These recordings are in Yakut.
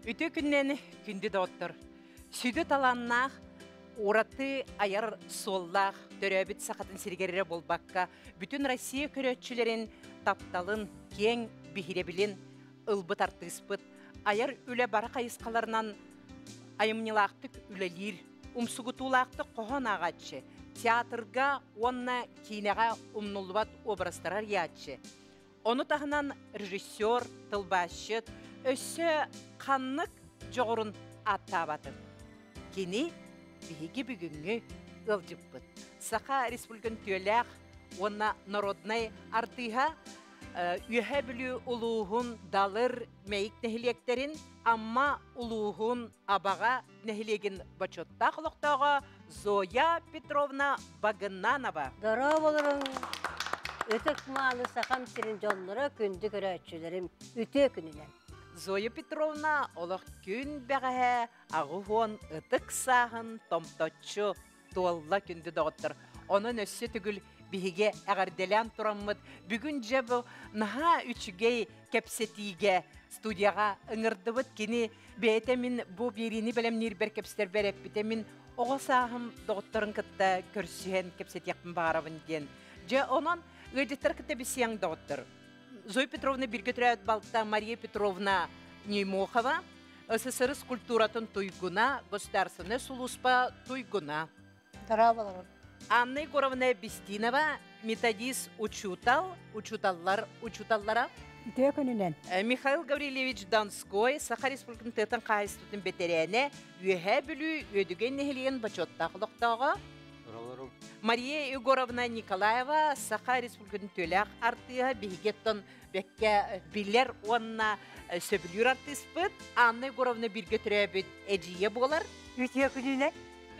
Үтүө күннэн күндү доҕоттор! Сүдү талааннаах, ураты айар суоллаах төрөөбүт сахатын сиригэр эрэ буолбакка, бүтүн Россия көрөөччүлэрин тапталын, киэҥ биһирэбилин ылбыт артыыспыт, айар үлэ бары хайысхаларынан айымньылаахтык үлэлиир, умсугутуулаахтык хоһоон ааҕааччы, театрга уонна киинэҕэ умнуллубат образтары арыйааччы, Ону таһынан режиссер, тылбаасчыт өссө ханнык дьоҕурун ааттаабатын. Кини биһиги бүгүҥҥү ыалдьыппыт. Саха Республикатын түөлээх уонна народнай артыыһа Үөһээ Бүлүү улууһун Далыр Мэйик нэһилиэктэрин Амма улууһун Абаҕа нэһилиэгин бочуоттаах олохтооҕо Зоя Петровна Багынанова. Дорооболоруҥ, ытык мааны Сахам сирин дьонноро, күндү көрөөччүлэрим, үтүө күнүнэн! Зоя Петровна олох күн бэҕэһээ аҕыс ытык сааһын томточчу туолла күндү доҕоттор. Онон өссө төгүл биһиги эҕэрдэлээн тураммыт бүгүн дьэ бу наһаа үчүгэй кэпсэтиигэ студияҕа ыҥырдыбыт. Кини бэйэтэ мин бу биэриини бэлэмниирбэр кэпсэтэрбэр эппитэ мин оҕо сааһым доҕотторун кытта көрсүһэн кэпсэтиэхпин баҕарабын диэн. Дьэ онон ыалдьыттар кытта билсиэҥ доҕоттор. Зоя Петровна бииргэ төрөөбүт балта Мария Петровна Неймохова СССР культуратын туйгуна, государственная сулууспа туйгуна. Дорооболорун. Анна Егоровна Бестинова, методист учуутал, учууталлар учууталлара. Үтүө күнүнэн. Михаил Гаврильевич Донской, Саха Республикатын тыатын хаһаайыстыбатын бэтэрээнэ, Үөһээ Бүлүү Үөдүгэй нэһилиэгин бочуоттаах олохтооҕо. Мария Егоровна Николаева, Саха Республикатын төлөөх артыыһа, биһиги оттон бэккэ билэр уонна сөбүлүүр артыыспыт. Анна Егоровна бииргэ төрөөбүт эдьиийэ буолар. Үтүө күнүнэн.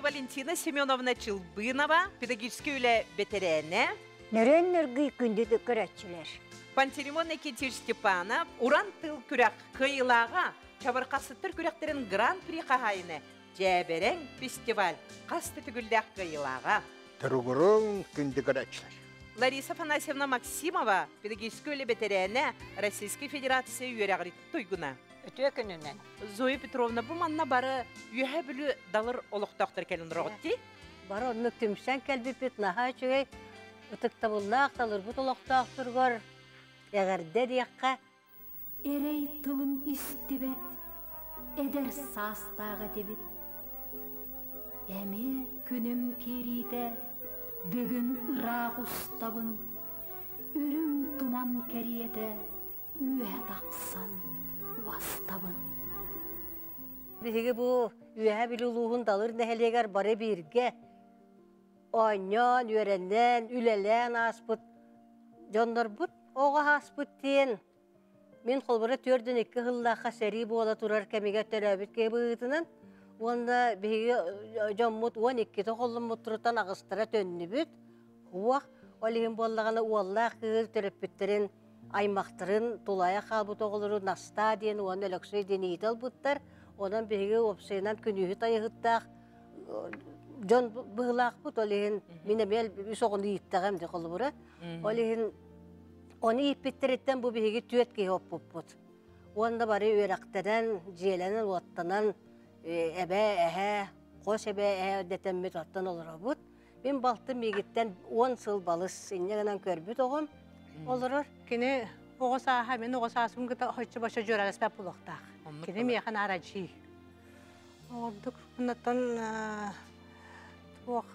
Валентина Семеновна Чылбынова, педагогическай үлэ бэтэрээнэ. Нөрүөн нөргүй күндү көрөөччүлэр. Пантелеймон Никитич Степанов, Уран тыл күрэх кыайыылааҕа, Чабырҕасыттар күрэхтэрин гран-при хаһаайына, Дьээбэрэҥ фестиваль хас да төгүллээх кыайыылааҕа. Туругуруҥ күндү көрөөччүлэр. Лариса Афанасьевна Максимова, педагогическай үлэ бэтэрээнэ, Российской Федерация үөрэҕиритин туйгуна. Үтүө күнүнэн. Зоя Петровна, бу манна бары Үөһээ Бүлүү далыр олохтоохтор кэлэн олороҕут дии? Бары оннук түмсэн кэлбиппит наһаа үчүгэй. Ытыктабыллаах талырбыт олохтоохторугар эҕэрдэ диэххэ. Эрэй тылын истибэт эдэр саастаах этибит. Эмиэ күнүм киириитэ бүгүн ыраах устабын, үрүҥ туман кэриэтэ үөһэ тахсан уостабын. Биһиги бу Үөһээ Бүлүү улууһун Далыр нэһилиэгэр бары бииргэ оонньоон, үөрэнэн, үлэлээн ааспыт дьоннорбут оҕо ааспыт диэн мин холобура 42 сыллаахха сэрии буола турар кэмигэр төрөөбүт киһи быһыытынан уонна биһиги дьоммут 12-те холломмуттарыттан аҕыстара төннүбүт уох ол иһин буоллаҕына уоллаах кыыс төрөппүттэрин аймахтарын тулайа хаалбыт оҕолору Настаа диэн уонна Өлөксөй диэн иитэ ылбыттар. Онон биһиги уопсайынан күнүүһүт айыһыттаах дьон быһыылаахпыт. Ол иһин мин эмиэ үс оҕону ииттэҕим дии холобура. Ол иһин ону ииппиттэриттэн бу биһиги түөрт киһи оппуппут. Уонна бары үөрэхтэнэн, дьиэлэнэн, уоттанан эбээ, эһээ, хос эбээ, эһээ дэтэммит оттон олоробут. Мин балтым миигиттэн 10 сыл балыс, инньэ гынан көрбүт оҕом олорор. Кини оҕо сааһа, мин оҕо саасым кыта хойчу-бочо дьүөрэлэспэт буолуохтаах. Кини миэхэ наар ажий. Ордук оннуттан туох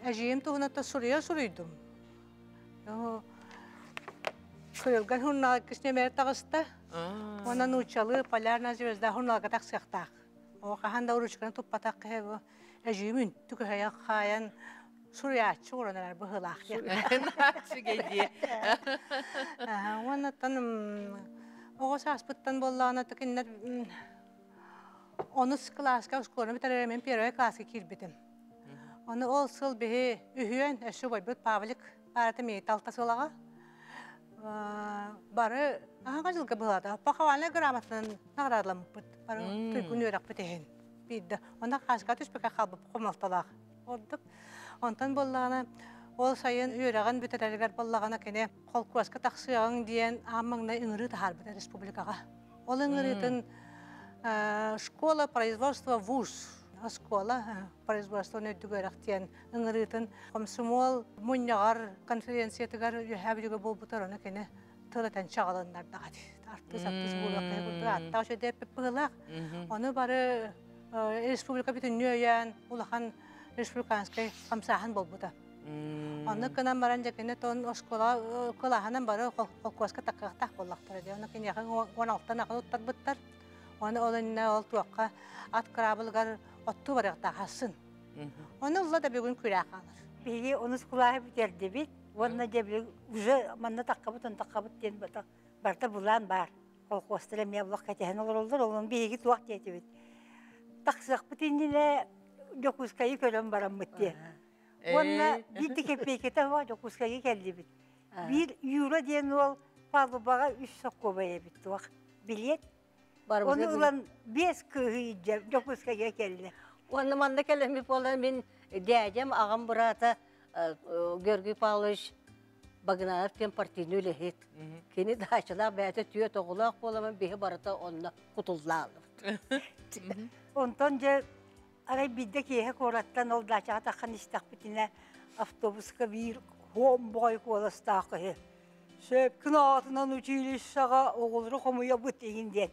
эжийим туһунаттан суруйа суруйдум. Кыйылган журнал киснемер таҕыста. Уонна нууччалыы «Полярная звезда» журналга тахсыахтаах. О хаһан да ручканы туппатах киһи бу эжийим үнтү көһөйөн хаайан суруйааччы уран эрэр быһыылаах Үчүгэй Уоннаттан оҕо сааспыттан буоллаҕына кинилэр онус кылааска оскуоланы бүтэрэр мен первый класска киирбитим. Ону ол сыл биһи үһүөн өссө убайбыт Павлик баарата миэти алта сылаҕа бары аһаҕа дьылга быһаата похвальная грамотанан наградаламмыппыт бары туйгун үөрэхпит иһин биирдэ онно хааска түспэккэ хаалбыт хомолтолоох ордук онтон буоллаҕына ол сайын үөрэҕин бүтэрэригэр буоллаҕына кини холкуоска тахсыаҕыҥ диэн аан маҥнай ыҥырыы таһаарбыта республикаҕа ол ыҥырыытын. Школа производства вуз оскуола производствоны үрдүгэр диэн ыҥырыытын комсомол мунньаҕар конференциятыгар үөһээ бүлүүгэ буолбутар ону кини тыл этэн чаҕылыннардаҕа артыыс артыыс буолуох киһи курдук ааттаах үчүгэй эппит быһыылаах. Ону бары республика бүтүннүү өйөөн улахан республиканскай хамсааһын буолбута. Онно гынан баран дьэ кини тон оскуола кылааһынан бары холкуоска таккахтаах буоллахтара дии. Ону киниэхэ 16-тан аҕын уттарбыттар. Оны ол иннэ ол туохха ат кыраабылыгар оттуу барыахтаах асын. Ону ылла да бүгүн күрээ хаалар. Биһиги онус кылааһы бүтэрдибит уонна дьэ уже манна таххабыт, онтаххабыт диэн барыта былаан баар. Колхуостар эмиэ олох кэтэһэн олороллор, онон биһиги туох диэтибит. Тахсыахпыт иннинэ Дьокуускайы көрөн бараммыт диэн. Уонна биир да кэппиэйкэтэ суох Дьокуускайга кэллибит. Биир Юра диэн уол палубаҕа үс сокуобай эбит туох билиэт. Ону ылан биэс кыыһы илдьэ Дьокуускайга кэллэ. Уонна манна кэлэммит буолан мин дядям аҕам быраата Георгий Павлович Багынанов диэн партийнай үлэһит. Кини даачалаах бэйэтэ түөрт оҕолоох буоламмын биһи барыта онно кутуллаалыбыт. Онтон дьэ арай биирдэ киэһэ куораттан ол даачаҕа таххан истэхпитинэ автобуска биир хуом бой куоластаах киһи сөпкүн аатынан училищеҕа оҕолору хомуйабыт игин диэн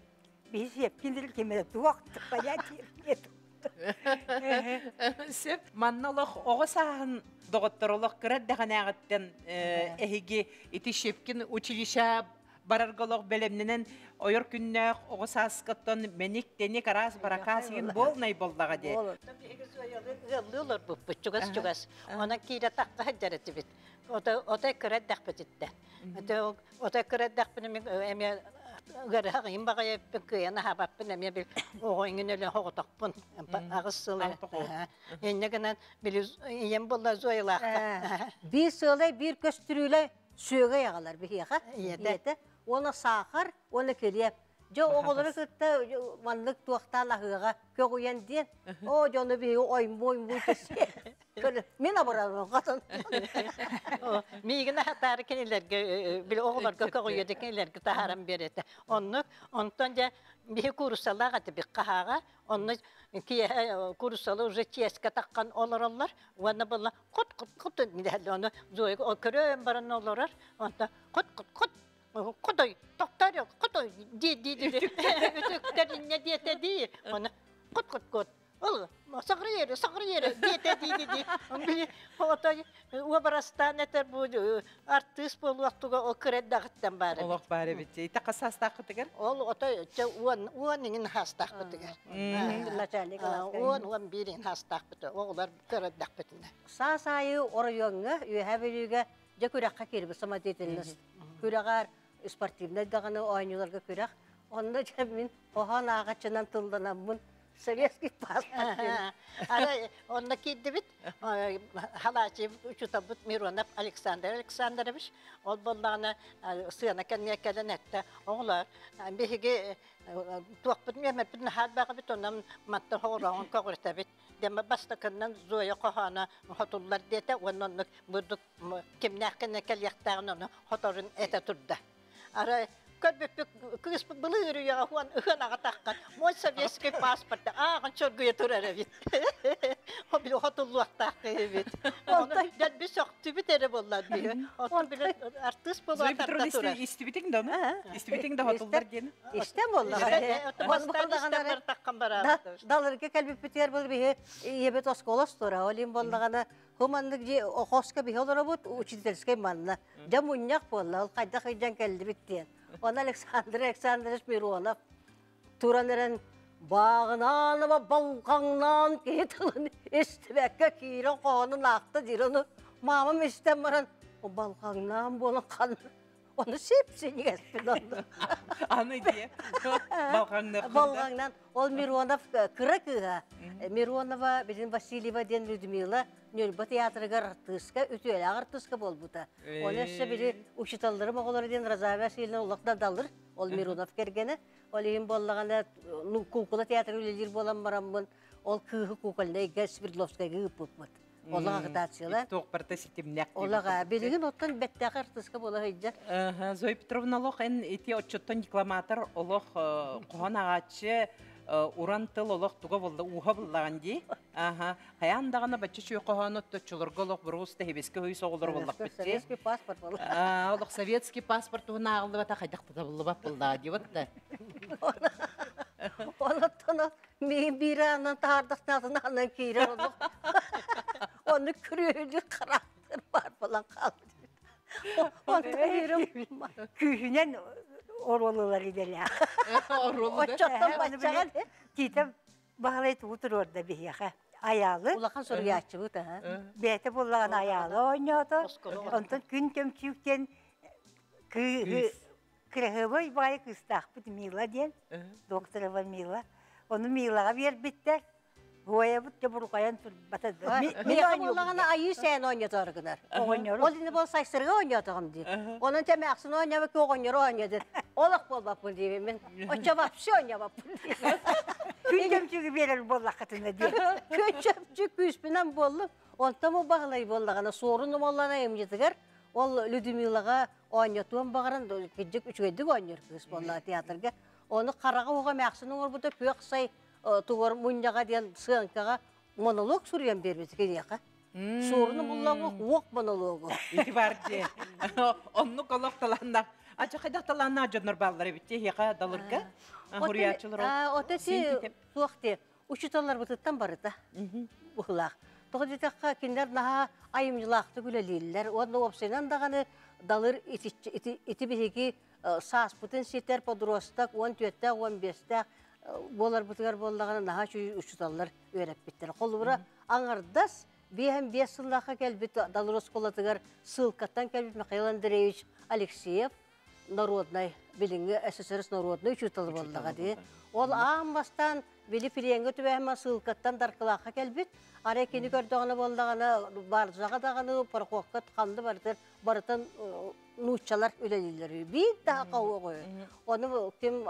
биһи сиэпкин ким эрэ туох понятия нет. Сөп. Манна олох оҕо сааһын доҕоттор олох кыра эрдэҕинээҕиттэн эһиги ити Щепкин училище барарга олох бэлэмнэнэн ойор күннээх оҕо сааскаттан мэник-тэник араас баракаас иһин буолнай боллаҕа дии. Биһиги ыаллыы олорбуппут чугас-чугас. Онон киирэ тахха сылдьар этибит. Отой кыра эрдэхпититтэн. Отой кыра эрдэхпинэ мин эмиэ ыарыһаҕыйым баҕайыппын кыайан аһаабаппын эмиэ бил оҕо иҥин өлө оҕотохпун аҕыс сыл инньэ гынан били ийэм буолла Зоялаахха Биир сыалай биир көстүрүүлэ сүөгэй аҕалар биһиэхэ ийэтэ уонна саахар уонна килиэп дьэ оҕолору кытта маннык туохтаан аһыаҕа көҕүйэн диэн оо дьону биһиги ойму ойму Мин абыралым хотон. Миигин аһатаары кинилэргэ били оҕолорго көҕүйүөдэ кинилэргэ таһааран биэрэтэ. Оннук онтон дьэ биһи кууруссалаах этибит хаһааҕа. Онно киэһэ кууруссалы уже чиэскэ таххан олороллор. Уонна буолла хот хот хот дэһэллэр. Ону Зоя көрөн баран олорор. Онтон хот хот хот хотой тохтоор хотой дии дии үтүктэр инньэ диэтэ дии. Оны хот хот хот Ол саҕырыйары, саҕырыйары диэтэ дии-дии. Били отой уобарастаан этэр бу артыыс буолуохтуга ол кыра эрдэҕиттэн баар эбит. Олох баар эбит. Ити хас саастааххытыгар? Ол отой 10 иҥин саастаахпытыгар. Начальник 10-11 иҥин саастаахпыт. Оҕолор кыра эрдэхпитинэ. Саас аайы оройуоҥҥа Үөһээ Бүлүүгэ дьэ күрэххэ киирбит самодеятельность күрэҕэр спортивнай даҕаны оонньууларга күрэх. Онно дьэ мин хоһоон ааҕаччынан тылланаммын советский паспорт Арай онно киирдибит халаачы учууталбыт Миронов Александр Александрович ол буоллаҕына сыана кэннигэ кэлэн эттэ оҕолор биһиги туохпут үөмэрбит наһаа элбэҕибит онон мантан хоҕуроҕун көҕүрэтэбит диэн бастакыннан Зоя хоһооно хотуллар диэтэ уонна оннук бурдук кимнээх кэннэ кэлиэхтээҕин ону хоторун этэ турда Арай көрбүппүт кыыспыт былыр үйэҕэ уон ыһыан аҕатахха мой советский паспорт ааҕын чоргуйа турар эбит. Били хотуллуохтаах эбит. Онтон дэлби сөхтүбүт эрэ буоллар биһи. Оттон били артыыс буолуо тарда турар. Истибитиҥ да ону? Истибитиҥ да хотуллар диэн? Истэн буоллаҕа. Далырга кэлбиппитигэр был биһи ийэбит оскуола остуора. Ол иһин буоллаҕына Бу маннык дьиэ хоско биһи олоробут, учительскай манна. Дьэ мунньах буолла, ол хайдах ыйдьан кэллибит диэн. Оны Александр Александрович Миронов туран эрэн бааҕынаанова балҕаҥнаан киһи тылын истибэккэ киирэн хоһоонун аахта диир. Ону маамам истэн баран балҕаҥнаан буолан ханна Ону сип-синньигэспин онно. Аны дии балҕаҥныаххын Балҕаҥнан. Ол Миронов кыра кыыһа Миронова билин Васильева диэн Людмила Ньурба театрыгар артыыска, үтүөлээх артыыска буолбута. Оны өссө били учиталларым оҕолоро диэн Розалия Васильевна олох да далыр, ол Миронов кэргэнэ. Ол иһин буоллаҕына, ну, куукула театры үлэлиир буолан бараммын, ол кыыһы кукольнайга Свердловскайга ыыппыппыт. Олох агитациялар. Туох барыта ситимнээх. Олох билигин оттон бэттээх артыыска буола сылдьар. Зоя Петровна олох эн ити отчуттан декламатор олох хоһон аҕааччы. уран тыл олох туга булла ууха буллаҕын дии. Аха. Хайаан даҕаны бачча чүө хоһоону отточчуларга олох буруус тэһибискэ хүйс оҕолор боллахпыт дии. Советский паспорт буолла. Аа, олох советский паспорт туһун ааҕыллыбата хайдах да табыллыбат буллаа дии да. Онон миин биир аанан таһаардахтаатын аанан киирэр олох. Оны күрүөлү характер бар болан қалды. Күүһүнэн оруолулар идэлээх. Оччоттон баччаҕа Тиитэ Баһылай тугу туруорда биһиэхэ? Айаалы. Улахан суруйааччыбыт аха. Бэйэтэ буоллаҕына айаалы оонньоото. Онтон күн көмчүүк диэн кыраһыабай баайы кыыстаахпыт Мила диэн, докторова Мила. Ону Милаҕа биэрбиттэр. Буойабыт да бурҕайан турбата. Миэхэ буоллаҕына айыы сээн оонньотоору гынар. Ол ини бол сайсырга оонньотоҕум диир. Онон тэмээхсин оонньообут оҕонньору оонньоду. Олох буолбаппын диибин мин. Оччо вообще оонньообаппын диибин. Күн чөмчүгү биэрэр буоллаххытына диэн. Күн чөмчүк күүспүнэн буоллум. Онтон бу Баһылай буоллаҕына суорун умаллан айымньытыгар ол Людмилаҕа оонньотуон баҕаран кырдьык үчүгэйдик оонньуур кыыс буолла театрга. Ону хараҕа уһуга эмээхсин оҥорбута күөх сай тугар мунньаҕа диэн сыаҥкаҕа монолог суруйан биэрбит киниэхэ. Суоруну буллаҕа уох монологу. Ити бар дии. Оннук олох талааннаах. Ача хайдах талааннаах дьоннор бааллар эбит тиһиэхэ далырга. Хуруйааччылар Ото ти туох ти учууталларбытыттан барыта быһылаах. Тоҕо диэтэххэ кинилэр наһаа айымньылаахтык үлэлииллэр. Уонна уопсайынан даҕаны далыр ити биһиги сааспытын ситэр подросток 14-тээх 15-тээх буоларбытыгар буоллаҕына наһаа үчүгэй учууталлар үөрэппиттэр. Холобура, аҥардас биэһэн биэс сыллаахха кэлбит Далыр оскуолатыгар ссылкаттан кэлбит Михаил Андреевич Алексеев народнай, билиҥҥи СССР народнай учуутала буоллаҕа дии. Ол аан бастаан били Филиэҥҥэ түбэһэммэ ссылкаттан Даркылаахха кэлбит. Арай кини көрдөҕүнэ буоллаҕына баржаҕа даҕаны, пароходка ханна барытын барытын нууччалар үлэлииллэр. Биир да хоһуоҕу. Ону ким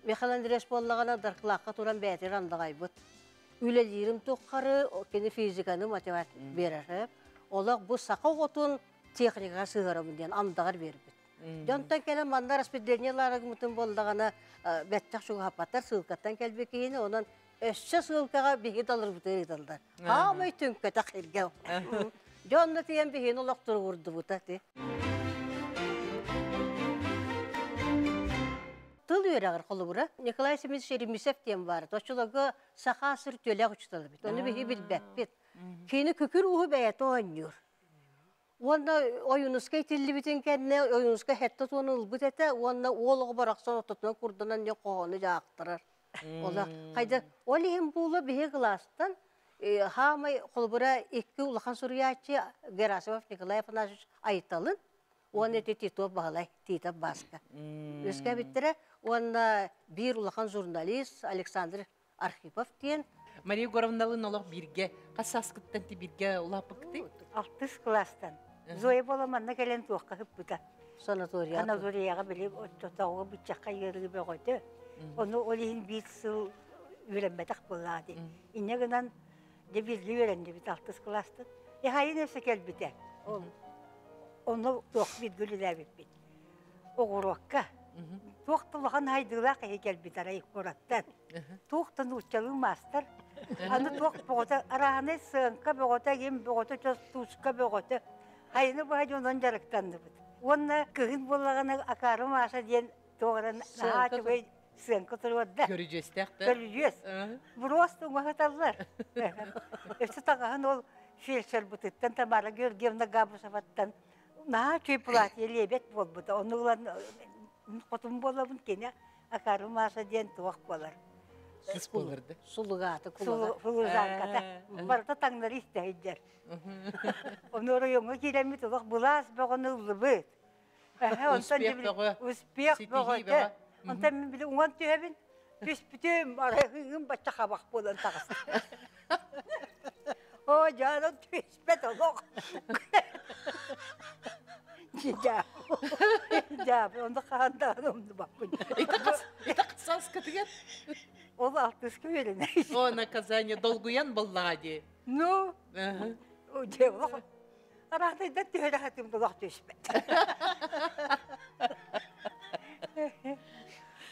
Михаил Андреевич буоллаҕына Даркылаахха туран бэйэтигэр андаҕайбыт. Үлэлиирим туххары кини физиканы математика биэрэр. Олох бу саха оҕотун техникаҕа сыһыарабын диэн андаҕар биэрбит. Дьонтон кэлэн манна распределение лаарыгымытын буоллаҕына бэттэх чугаһаппаттар ссылкаттан кэлбит киһини онон өссө ссылкаҕа биһиги далырбытыгар ыыталлар. Хаамай түҥкэтэх иргэ. Дьэ онно тиийэн биһигини олох туругурдубута ти. Тыл үөрэҕэр холобура Николай Семенович Еремисев диэн баар. Оччолорго саха сыр түөлээх учуутала эбит. Ону биһиги билбэппит. Кини күкүр ууһу бэйэтэ оонньуур. Уонна Ойуунускай тиллибитин кэннэ Ойуунускай сэттэ туону ылбыт этэ уонна уол оҕо барахсан ортотунан курданан диэн хоһоону дьаахтарар. Ола хайда ол иһин буолуо биһи кылаастан хаамай холобура икки улахан суруйааччы Герасимов Николай Афанасьевич Айталын уонна ити Титов Баһылай Титов Бааска үөскээбиттэрэ уонна биир улахан журналист Александр Архипов диэн. Мария Егоровналыын олох бииргэ хас сааскыттан ти бииргэ улааппыккытый? Алтыс кылаастан. Зоя буола манна кэлэн туохха ыппыта. Санатория. Санаторияҕа били оччотооҕу быччахха ыарыы бөҕөтө. Ону ол иһин биир сыл үөрэммэтэх буоллаҕа дии. Инньэ гынан дьэ бииргэ үөрэннибит алтыс кылаастан. Эһайын өссө кэлбитэ. Ол ону туох бииргэ үлэлээбиппит. Оҕуруокка. Туох да улахан хайдыылаах киһи кэлбит арай куораттан. Туох да нууччалыы маастар. Аны туох бөҕөтө арааһынай сыаҥка бөҕөтө, им бөҕөтө, туска бөҕөтө. Хайыны быһа дьонон дьарыктанныбыт. Уонна кыһын буоллаҕына Акаары Маша диэн туох эрэ наһаа үчүгэй сыаҥка туруорда. Көрүдьүөстээх да? Көрүдьүөс. Буруос уҥаһыталлар. Өссө таҥаһын ол фельдшербытыттан Тамара Георгиевна Габышеваттан наһаа үчүгэй платье лебедь буолбута. Ону ылан хотун буолабын кини Акаары Маша диэн туох буолар. Кыс буолар да? Сулугааты кулага. Сулузанката. Барыта таҥнары истэһиддэр. Ону оройуоҥҥа киирэммит олох былаас бөҕөнү ыллыбыт. Успех бөҕө. Успех бөҕөтө. Онтон мин били уҥан түһэбин. Түспүтүм, арай бачча хабах буолан таҕыста. Оо, дьаанан түспэт олох. Дьаабы, онно хаһан даҕаны умнубаппын. Ити сааскытыгар? Ол алтыска үөрэнэ. О, наказание долгуйан боллаҕа дии. Ну, дьэ, олох араатайдан түһэрэ хатым олох түспэт.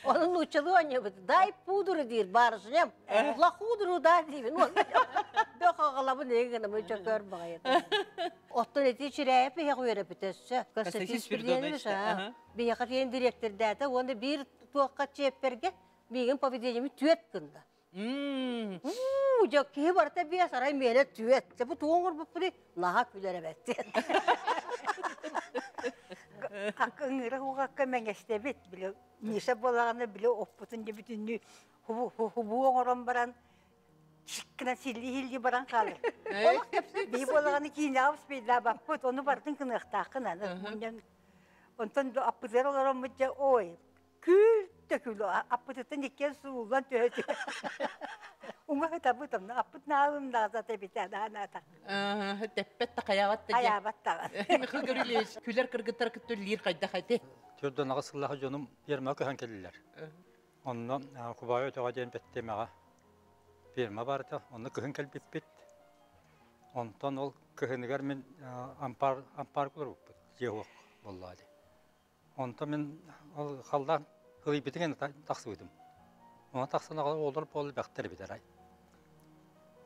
Оны нууччалыы оонньуубут. Дай пудру диир барышням. Лохудру да диибин. Бөх аҕалабын эги гынамы чөкөр баҕайы. Оттон эти Чирээйэп биһиэхэ үөрэппит өссө. Константин Спиридонович, биһиэхэ тиийэн дириэктэрдээтэ уонна биир туохха чиэппэргэ миигин поведением түөт гынна. Уу, дьэ киһи барыта биэс, арай миэнэ түөт. Дьэ бу тугу оҥорбуппунуй? Наһаа күлэр эбээт диэн. Ыҥыра уҕакка мэҥэстэбит. Били Миша буолаҕына били оппутун дьэ бүтүннүү хубуу оҥорон баран чиккина силли-силли баран хаалар. Биһи буолаҕына киинэҕэ успейдаабаппыт, ону барытын кыныахтааххын аны. Онтон аппытыгар олороммут дьэ ой, күл да күл аппытыттан иккиэн сууллан түһэ түһэ уҥа ытабыт онно аппыт наалым наазата эбитэ наата Тэппэт да хайаабат да хайаабат даҕаны Михаил Гаврильевич күлэр кыргыттар кытта үллиир хайдах эти Төрдөн аҕыс сыллаах дьонум фермаҕа көһөн кэллилэр. Онно Кубаайы өтөҕө диэн бэттиэмэҕэ ферма баар этэ. Онно кыһын кэлбиппит. Онтон ол кыһыныгар мин ампаар ампаар олорбуппут. Дьиэ уох буоллаҕа дии. Онтон мин ол халлаан ылыйбытын тахсыбытым. Онон тахсан оҕолор буолла бэхтэр эбит арай.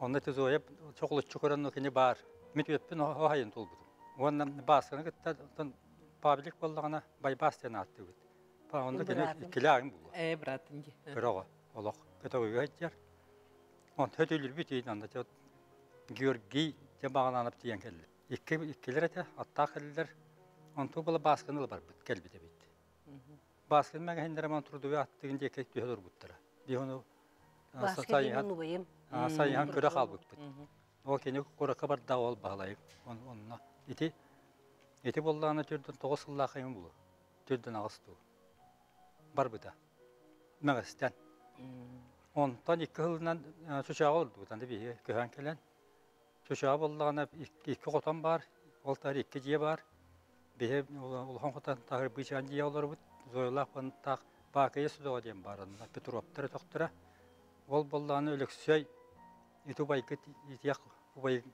Онно ити Зоя чоҕулуччу көрөн кини баар. Мин түөппүн оһайын тулбутум. Уонна Баасканы кытта оттон Павлик буоллаҕына Байбаас диэн ааттыыбыт. Онно кини иккилээҕин булуо. Ээ, братым дии. Кыра оҕо олох көтөҕүүгэ сылдьар. Онто өтүлүрбүт иин онно Георгий дьэ баҕалаанап тиийэн кэллэ. Икки иккилэр этэ, аттаах кэллилэр. Онтуу була Баасканы ыла барбыт, кэлбит эбит. Баасканы мэгэһиннэрэ ман трудовой аттыгын диэки түһэ турбуттара. Биһи ону сайыһан сайыһан көрө хаалбыппыт. Ол кини куоракка барда ол баһылайым. Онно ити ити буоллаҕына түрдэн тоҕус сыллаах айым булу. Түрдэн аҕыс дуу. Барбыта. Мэҕэстэн. Онтон икки сылынан Чучааҕа олордубут. Аны биһиги көһөн кэлэн Чучаа буоллаҕына икки хотон баар, ол таһар икки дьиэ баар. Биһи улахан хотон таһыр быычаан дьиэ олоробут. Зоялаах бантаах Баакыйа судоҕо диэн баар онно Петровтар өтөхтөрө. Ол буоллаҕына Өлөксөй ити убайгыт итиэх убай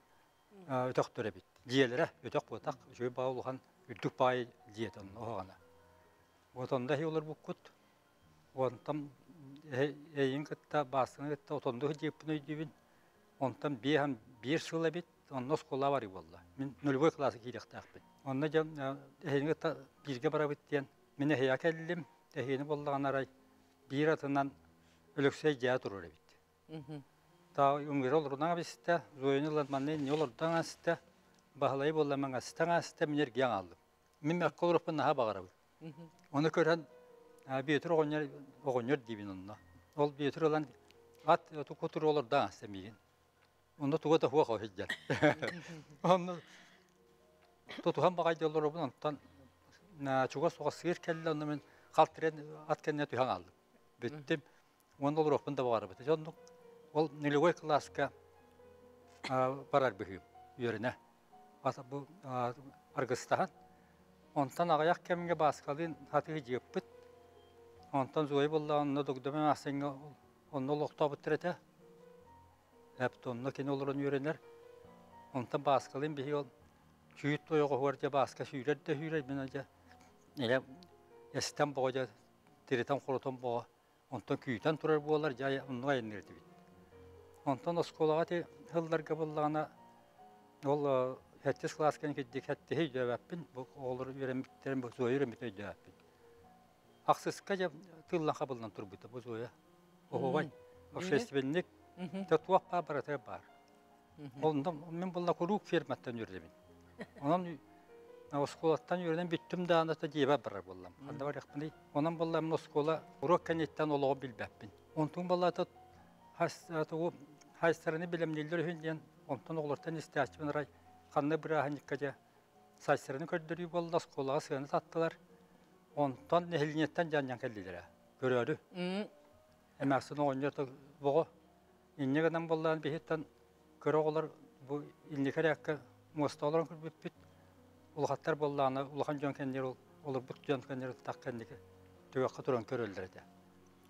өтөхтөр эбит. Дьиэлэрэ өтөх буотах үчүгэй баа улахан үрдүк баай дьиэтэ онно оһоҕона. Вот онно эһи олорбуккут. Онтон эйин кытта Баасканы кытта отонду дьиэппин өйдүүбүн. Онтон биэһэн биир сыл эбит, онно оскуола барыы буолла. Мин нулевой кылааска киириэхтээхпин. Онно дьэ эһиини кытта бииргэ барабыт диэн мин эһиэхэ кэллим. Эһиини буоллаҕына арай биир атынан Өлөксөй дьээ турар эбит. Та ыҥыра олорунан эбистэ, Зояны ылан манна инни олордон аста, Баһылайы буолла маҥастан аста, мин эргийэн хааллым. Мин мэккэ олоруохпун наһаа баҕарабын. Ону көрөн Бүөтүр оҕонньор оҕонньор диибин онно. Ол Бүөтүр ылан ат кутур олордо аста миигин. Онно туга да суох сылдьар. Онно тутуһан баҕайды олоробун онтон чугас соҕус сыыр кэллэ онно мин халтыран ат кэннэ түһэн хааллым. Бүттүм. Уонна олоруохпун да баҕарабыт. Оннук ол нулевой кылааска барар быһыым үөрэнэ. Бу аргыстаһан. Онтон аҕыйах кэмҥэ Бааскалыын хатыы дьиэппит. Онтон Зоя буоллаҕына онно Дугдама эмээхсиҥҥэ онно олохтообуттар этэ. Эпт онно кини олорон үөрэнэр. Онтон Бааскалыын биһиги ол сүүт ойоҕоһугар дьэ Бааска сүүрэр да сүүрэр мин дьэ илэ эстэн боҕо дьэ тиритэн-хорутан боҕо Онтон күүтэн турар буолар, дьэ оннук айанныыр этибит. Онтон оскуолаҕа ити сылларга буоллаҕына, ол сэттис кылааска кирдик сэттиһи өйдөөбөппүн, бу оҕолор үөрэммиттэрин, бу Зоя үөрэммитин өйдөөбөппүн. Ахсыска дьэ тыыллан хабыллан турбута бу Зоя. Оһуобай, общественник, да туох баар барыта баар. Онно мин буолла куруук ферматтан үөрэнэбин. Онон оскуолаттан үөрэнэн бүттүм даҕаны да дьиэбэр барар буоллам. Ханна барыахпыный? Онон буолла мин оскуола уруок кэнниттэн олоҕу билбэппин. Онтум буолла тугу хайстараны билэмнииллэр үһүн диэн онтон оҕолортон истээччибин арай ханна бырааһынньыкка дьэ сайстараны көрдөрүү буолла оскуолаҕа сыана таттылар. Онтон нэһилиэнньэттэн дьаанньан кэллилэрэ көрөөрү. Эмээхсин оҕонньор боҕо Инньэ гынан буоллаҕына биһиттэн кыра оҕолор бу инники эрээккэ муоста олорон көрбүппүт. Улахаттар буоллаҕына улахан дьон кэннигэр олорбут дьон кэннигэр тах кэнники түгэххэ туран көрөллөр этэ.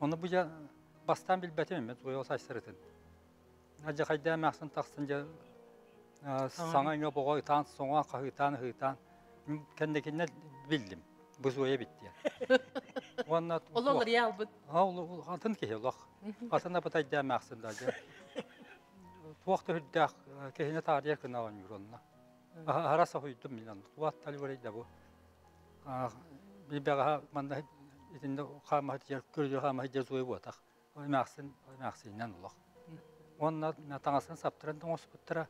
Ону бу дьэ бастаан билбэтим мен туйа сайсарытын. Адьахайдаа эмээхсин тахсан дьэ саҥа иҥэ боҕо ытаан соҥоон хаһыытаан ыһыытаан кэнникиннэ биллим. Бу Зоя эбит диэн. Уонна Ололор ялбыт. Атын киһи олох. Атын апатайдаа маахсын да. Туох да хүрдээх киһини таарыйар гына оонньуур онно. Аһара соһуйдум мин онно. Туаттал да бу. Бибэҕэһэ манна итиннэ хаамаһыт көрүдүөр хаамаһыт дьэ зуой буотах. Эмээхсин эмээхсининэн олох. Уонна таҥасын саптаран тоҥоспуттара.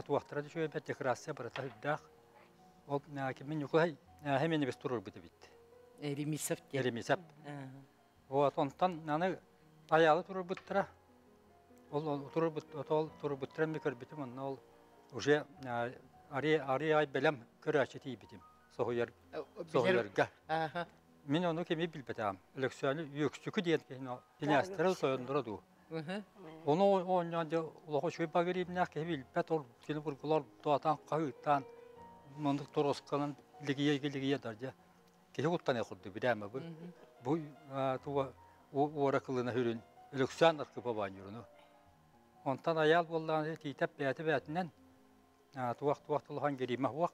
Туохтара да үчүгэй декорация барыта үрдээх. Ол кимин Ньукулай хэмени бис турурбут эбит. Ремисов диэн. Ремисов. Вот онтон аны аялы турурбуттара. Ол турурбут ол турурбуттара ми көрбүтүм онно ол уже ари ари ай бэлэм көрөөччү тиийбитим. Соһуйар соһуйарга. Мин ону кими билбэтээм. Өлөксөөнү Үөксүкү диэн киһини кинээстэрэ сойондоро дуу. Ону оонньоон дьэ олохо үчүгэй багыриимнээх киһи билбэт ол кини бургулар туатаан хаһыытаан маннык торосканан лигийэ лигийэ дар дьэ киһи куттаныа курдук бирээмэ бу бу туга уора кылына хүрүн Өлөксөөн аркыпа баанньуруну. Онтон аяал буоллаҕына тиитэп бэйэтэ бэйэтинэн туох туох тулахан гериимэ уох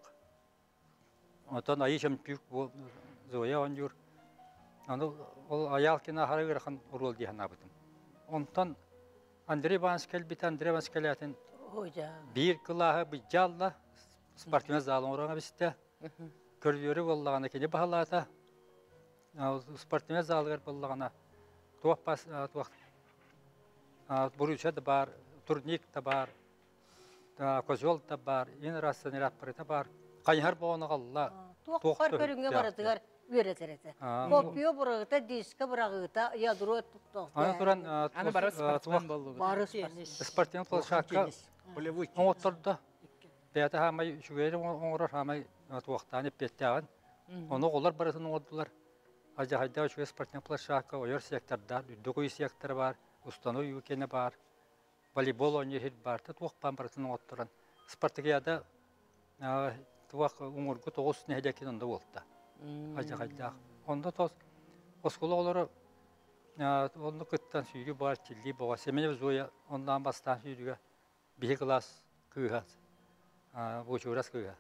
Оттон Айыы Чөмчүүк бу Зоя оонньуур. Аны ол Айаалкина аһара ыарахан оруол дии санаабытым. Онтон Андрей Иванович кэлбитэ, Андрей Иванович кэлээтин биир кылааһы быдьаалла, спортивнай зал оҥорон эбистэ. Көрүдүөрү буоллаҕына кини баһылаата. Спортивнай залыгар буоллаҕына туох бас туох буруча да баар, турник да баар, козел да баар, ин рассанираппарыта баар, хайыһар боҕону аҕалла. Туохпар көрүҥҥэ барытыгар үөрэтэр этэ. Копия быраҕыта, диска быраҕыыта, ядро Аны туран Аны бары спортсмен боллубут. Бары спортивный площадка оҥоттордо. Бэйэтэ хаамай үчүгэйи оҥорор, хаамай туохтаан эппиэттээҕин. Ону оҕолор барытын оҥордулар. Ажахайдаах үчүгэй спортивный площадка, ойор сектордаах, үрдүк үй сектора баар, установой үй баар. Волейбол оонньуур иһит баарта туох баан барытын оҥотторон спартакиада туох уҥургу тоҕус нэһилиэкин онно буолта алдьархайдаах онно тос оскуола оҕолоро онно кыттан сүүрүү баар чиллии боҕо Семенов Зоя оннаан бастаан сүүрүүгэ биһи кылаас кыыһа Бочурас кыыһа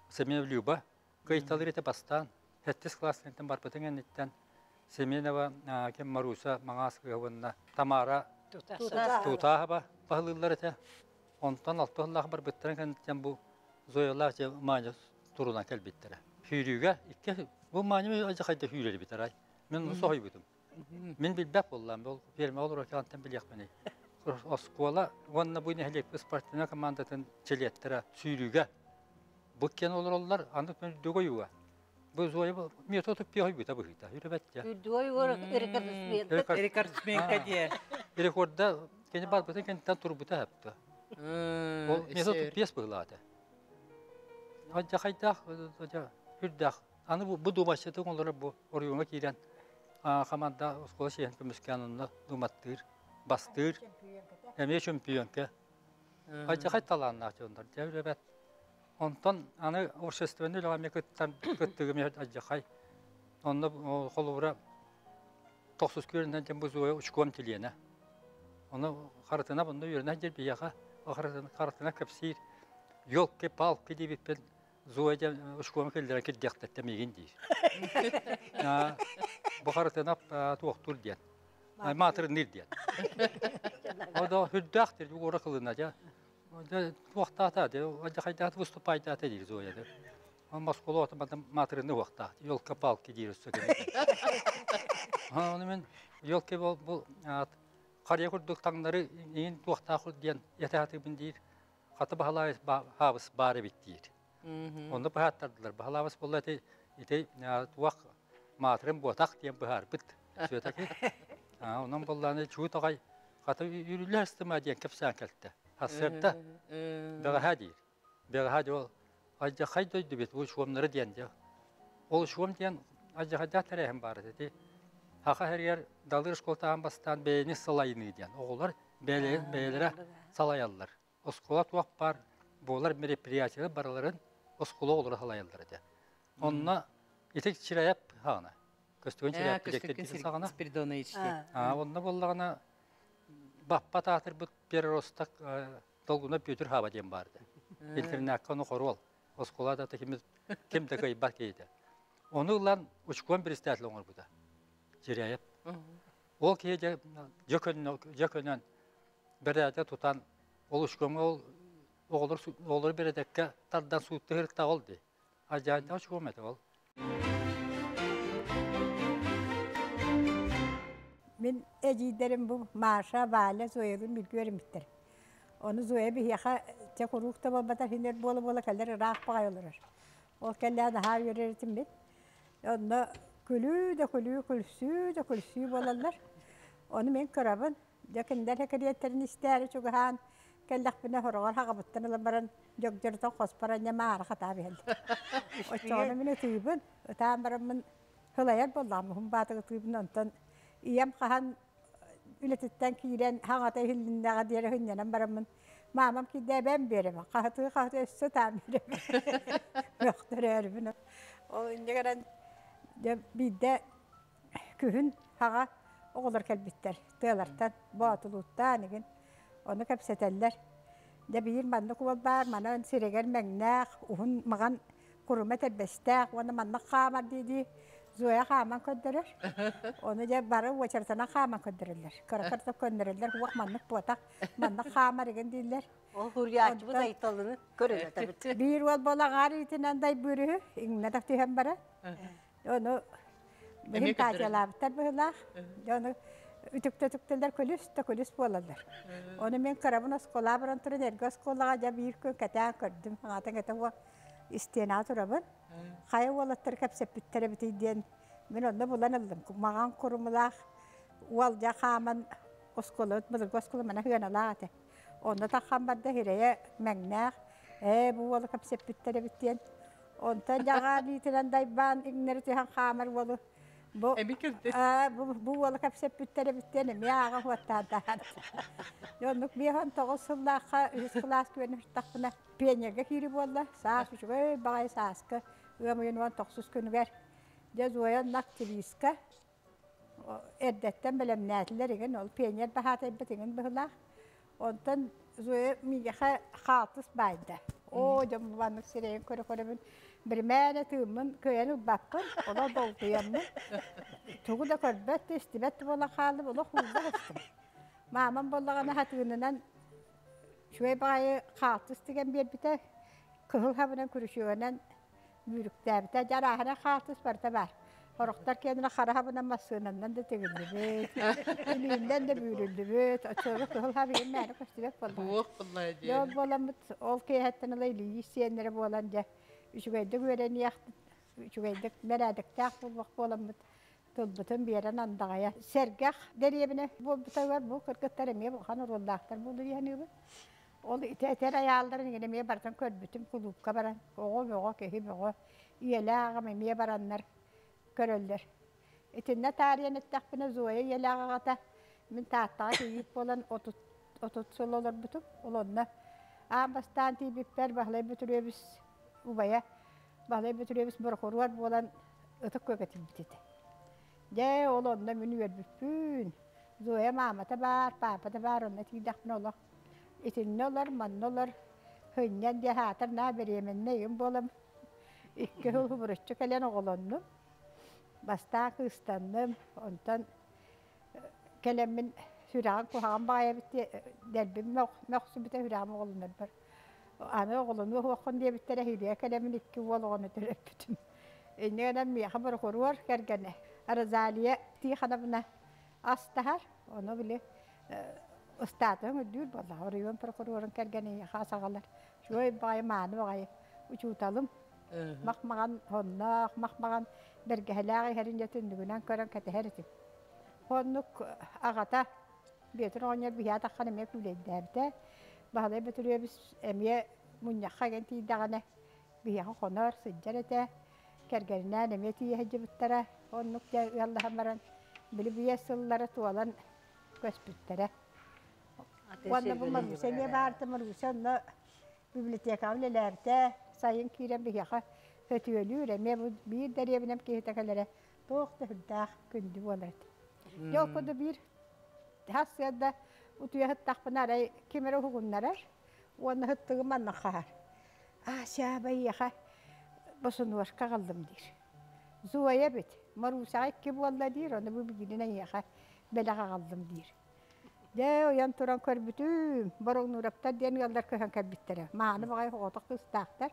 Семенов Люба кыайталыр этэ бастаан сэттис кылаас барбытын кэнниттэн Семенова ким Маруся Маҥаас кыыһа уонна Тамара Тутааһаба баһылыыллар этэ. Онтон алта сыллаах барбыттарын кэнниттэн бу Зоялаах дьэ Маня турунан кэлбиттэрэ. Сүүрүүгэ икки бу Маня алдьархайда сүүрэр эбит арай. Мин соһуйбутум. Мин билбэт буоллаам, ол ферма олорор кэлантан билиэхпиний. Оскуола уонна бу нэһилиэкпит спортивнай командатын чилиэттэрэ сүүрүүгэ бу киэн олороллор, аны үрдүк ойууга. Бу Зоя метод туппиа быһыыта, үрүбэттэ. Үрдүк ойууга рекордсменка. Рекордсменка диэ. Рекорда кини барбытын кэнниттэн турбута хапты. Ол метод туппиэс быһылаата. Хайдах үрдэх. Аны бу думаччытын олорор бу оройуоҥҥа киирэн команда оскуола сиэһин көмүскээн онно думаттыыр, бастыыр. Эмиэ чөмпүйүөҥкэ. Хайдахай талааннаах дьоннор дьэ үрэбэт. Онтон аны общественный үлэҕэ эмиэ кыттан кыттыгым алдьархай. Онно холобура тохсус күөрүнэн дьэн бу Зоя учком чилиэнэ. Ону харытына онно үөрэнэ дьэр биһиэхэ харытына кэпсиир елки-палки диэбиппин Зоя диэн учкома киллэрэн кирдиэхтэттэ миигин диир. Бу харытына туохтуур диэн. Маатырынныыр диэн. Одо хүрдээх дир уора кылына дьэ. Туохтаата дьэ алдьархайдаата выступайдаата диир Зоя дьэ. Москуола маатырынны уохтаах. Елка-палки диир өссө кини. Ону мен елки бу харыйа курдук таҥнары иин туохтаах диэн этэ диир. Хата баһылаабыс хаабыс баар эбит диир. Онно быһааттардылар. Баһылаабыс буолла ити ити туох маатырын буотах диэн быһаарбыт. Сүөтэки. Онон буоллааны чуут аҕай хата үүрүллэ астыма диэн кэпсээн кэлтэ. Сарсыарда бэҕэһээ диир. Бэҕэһээ дьол алдьархай дойду бит бу шуомнары диэн дьэ. Ол шуом диэн алдьархайдаах тэрээһин баар ити. Саха сиригэр Далыр школатаан бастаан бэйэни салайыныы диэн. Оҕолор бэйэлэрэ салайаллар. Оскуола туох баар буолар мероприятиелар барыларын оскуола оҕолоро салайаллар этэ. Онно ити Чираяп хаҕана. Көстүгүн Чираяп директор саҕана. Спиридонович. Онно буоллаҕына баппат аатырбыт переросток Долгуна Петр Хаба диэн баар этэ. Интернакка ону хоруол. Оскуола да ким, ким да кыайбат киһитэ. Ону ылан учком председатель оҥорбута. Чиряев. Ол киһи дьэ көнөн бэрээдэк тутан ол учкомҥа ол оҕолор оҕолору бэрэдэккэ тардан сууттаһырта ол дии. Ажаанча учком этэ ол. Мин эдьиийдэрим бу Маша, Валя, Зоялыын бииргэ үөрэммиттэр. Ону Зоя биһиэхэ чэ куруук да буолбатар иһин өр буола-буола кэлэр ыраах баҕайы олорор. Ол кэллээн наһаа үөрэр этим мин. Онно күлүү да күлүү, күлсүү да күлсүү буолаллар. Ону мин кырабын. Дьэ кинилэр сэкириэттэрин истээри чугаһаан кэллэхпинэ сороҕор хаҕабыттан ылан баран дьөгдьөрүтэн хоспор анньа маара хатаап иһэллэр. Оччоҕуна мин ытыыбын, ытаан бараммын сылайар буоллаҕым, уһун баатык ытыыбын онтон ийэм хаһан үлэтиттэн киирэн хаҥата иһиллиннэҕэ диэри сынньанан бараммын маамам киирдэ эбээм биэрэбин хаһытыы хаһытыы өссө ытаан биэрэбин мөхтөрөөрүбүн ол инньэ гынан дьэ биирдэ күһүн хаҕа оҕолор кэлбиттэр тыалартан боотулууттаан игин ону кэпсэтэллэр дьэ биир маннык уол баар манан сиригэр мэҥнээх уһун маҕан курума тэрбэстээх уонна маннык хаамар дии-дии Зоя хааман көрдөрөр. Ону дьэ бары уочаратынан хааман көрдөрөллөр. Кыра-кырата көннөрөллөр, уох маннык буотах, маннык хаамар игин дииллэр. Ол суруйааччыбыт Айталыны көрөн этэбит. Биир уол буолаҕаар иитинэн дайбыыр үһү, иҥнэ түһэн баран. Ону быһын таатыалаабыттар быһыылаах. Дьэ ону үтүктэ-үтүктэллэр күлүс да күлүс буолаллар. Ону мин кырабын оскуолаҕа баран туран эргэ оскуолаҕа дьэ биир күн кэтээн көрдүм. Аҥаатан кэтэ уо истиэнэҕэ турабын. Хайа уолаттар кэпсэппиттэр эбитий диэн мин онно булан ыллым. Маҕан курумулаах уол дьэ хааман оскуолабыт былыргы оскуола мана сыаналаах этэ. Онно таххан барда сирэйэ мэҥнээх, ээ бу уолу кэпсэппиттэр эбит диэн. Онтон дьаҕаа биитинэн дайбаан иҥнэри түһэн хаамар уолу бу бу, бу уолу кэпсэппиттэр эбит диэн эмиэ ааҕа уоттаан таһаарда. Оннук 59 сыллаахха үһүс кылаас күөнү сыттахпына Пионерга киири буолла. Саас үчүгэй баҕайы сааскы ыам ыйын 19 күнүгэр дьэ Зоя активистка эрдэттэн бэлэмнээтилэр игин ол пионер баһаатайбыт игин быһылаах. Онтон Зоя миэхэ хаалтыс баайда. Оо, дьон маннык сирэйин көрө-көрөбүн биримээнэ тыыммын кыайан ылбаппын, олох долгуйаммын. Тугу да көрбөт да истибэт да буолан хааллым, олох уулла сыстым. Маамам буоллаҕына хатыынынан Үчүгэй баҕайы хаалтыс тигэн биэрбитэ, кыһыл хабынан күрүчүөгүнэн бүүрүктээбитэ. Дьэ арааһынай хаалтыс барыта баар. Сорохтор киэнэрэ хара хабынан массыынанан да тигиллибит, илиинэн да бүүрүллүбүт. Оччолорго кыһыл хаб иһин мээнэ көстүбэт буоллаҕа. Туох буолла Дьэ ол буоламмыт, ол киэһэттэн ыла илии сиэннэрэ буолан дьэ үчүгэйдик үөрэниэх, үчүгэйдик бэрээдэктээх буолуох буоламмыт тылбытын биэрэн андаҕайа. Сэргэх дэриэбинэ буолбутугар бу кыргыттар эмиэ улахан оруоллаахтар буолуо дии саныыбын. Ол ити этэр айаалларын иҥин эмиэ барытын көрбүтүм кулуупка баран оҕо бөҕө, киһи бөҕө, ийэлээх аҕам эмиэ бараннар көрөллөр. Итиннэ таарыйан эттэхпинэ Зоя ийэлээх аҕата мин Тааттаҕа кийиит буолан 30 сыл олорбутум. Ол онно аан бастаан тиийбиппэр Баһылай Бөтүрүөбүс убайа Баһылай Бөтүрүөбүс борокуруор буолан ытык көкөтүлбүт этэ. Дьэ, ол онно мин үөрбүппүн. Зоя маамата баар, паапата баар, онно тиийдэхпинэ олох итиннэ олор, манна олор, сынньан диэ аһаатар наа беременнэй ыйым буолан икки сыл субуруччу кэлэн оҕолоннум. Бастаан кыыстанным, онтон кэлэммин сүрэҕим куһаҕан баҕайы эбит дэлби мөхсүбүтэ сүрэҕим оҕолонорбор. Аны оҕолонуо суоххун диэбиттэрэ иһириэ кэлэммин икки уол оҕону төрөппүтүм. Инньэ гынан миэхэ борокуруор кэргэнэ Розалия Тихоновна ас таһар, ону били ыстаатыһын үрдүүр буоллаҕа. Оройуон прокурорун кэргэнэ эйиэхэ ас аҕалар. Үчүгэй баҕайы, мааны баҕайы учууталым. Мах-маҕан сонноох, мах-маҕан бэргэһэлээх иһэрин дьэ түннүгүнэн көрөн кэтэһэр этим. Оннук аҕата Бүөтүр оҕонньор биһиэхэ таххан эмиэ күүлэйдээбитэ. Баһылай Бөтүрүөбүс эмиэ мунньахха игэн тиийдэҕинэ биһиэхэ хонор, сылдьар этэ. Кэргэнинээн эмиэ тиийэ сылдьыбыттара. Оннук дьэ ыаллаһан баран били биэс сыллара туолан көспүттэрэ. Уонна бу Маруся эмиэ баарта, Маруся онно библиотекаҕа үлэлээбитэ. Сайын киирэн биһиэхэ сөтүөлүүр, эмиэ бу биир дэриэбинэм киһитэ кэлэрэ туох да сүрдээх күндү буолар этэ. Дьэ ол курдук биир хас сыарда утуйа сыттахпына арай ким эрэ уһугуннарар уонна сыттыгым манна хаһар. Ася байыаха босунуошка аҕаллым диир. Зоя эбит. Марусяҕа икки буолла диир, ону бу билигин эйиэхэ бэлэх аҕаллым диир. Дьэ, ойон туран көрбүтүм, Боруҥнуураптар диэн ыаллар көһөн кэлбиттэрэ. Мааны баҕайы оҕотох кыыстаахтар.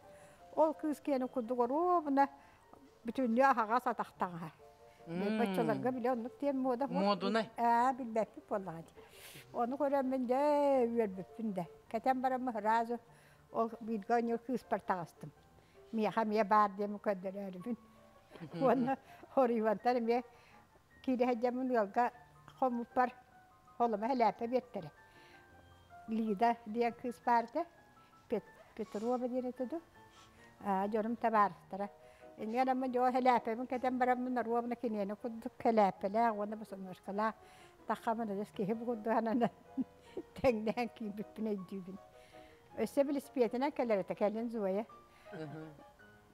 Ол кыыс киэнин курдук оруобуна бүтүннүү аһаҕас атахтаҕа. Баччаларга бile оннук диэн муода Муодунай. Аа, билбэппит буоллаҕа дии. Ону көрөммүн дьэ үөрбүппүн да. Кэтэн бараммын сразу ол бииргэ оонньуур кыыспар таҕыстым. Миэхэ эмиэ баар диэн көрдөрөөрүбүн. Уонна хоруйбантан эмиэ киирэ сылдьаммын ыалга хоммуппар холомо сэлээппэ биэртэрэ. Лида диэн кыыс баар этэ. Петрова диэн этэ дуу. Дьонум табаарыстара. Инньэ гынан дьоо сэлээппэбин кэтэн бараммын оруобуна киниэнэ курдук сэлээппэлээх уонна босоножкалаах таххамын адьас киһи бу курдук ананан тэҥнээн киирбиппин өйдүүбүн. Өссө билиспиэтинэн кэлэр этэ кэлин Зоя.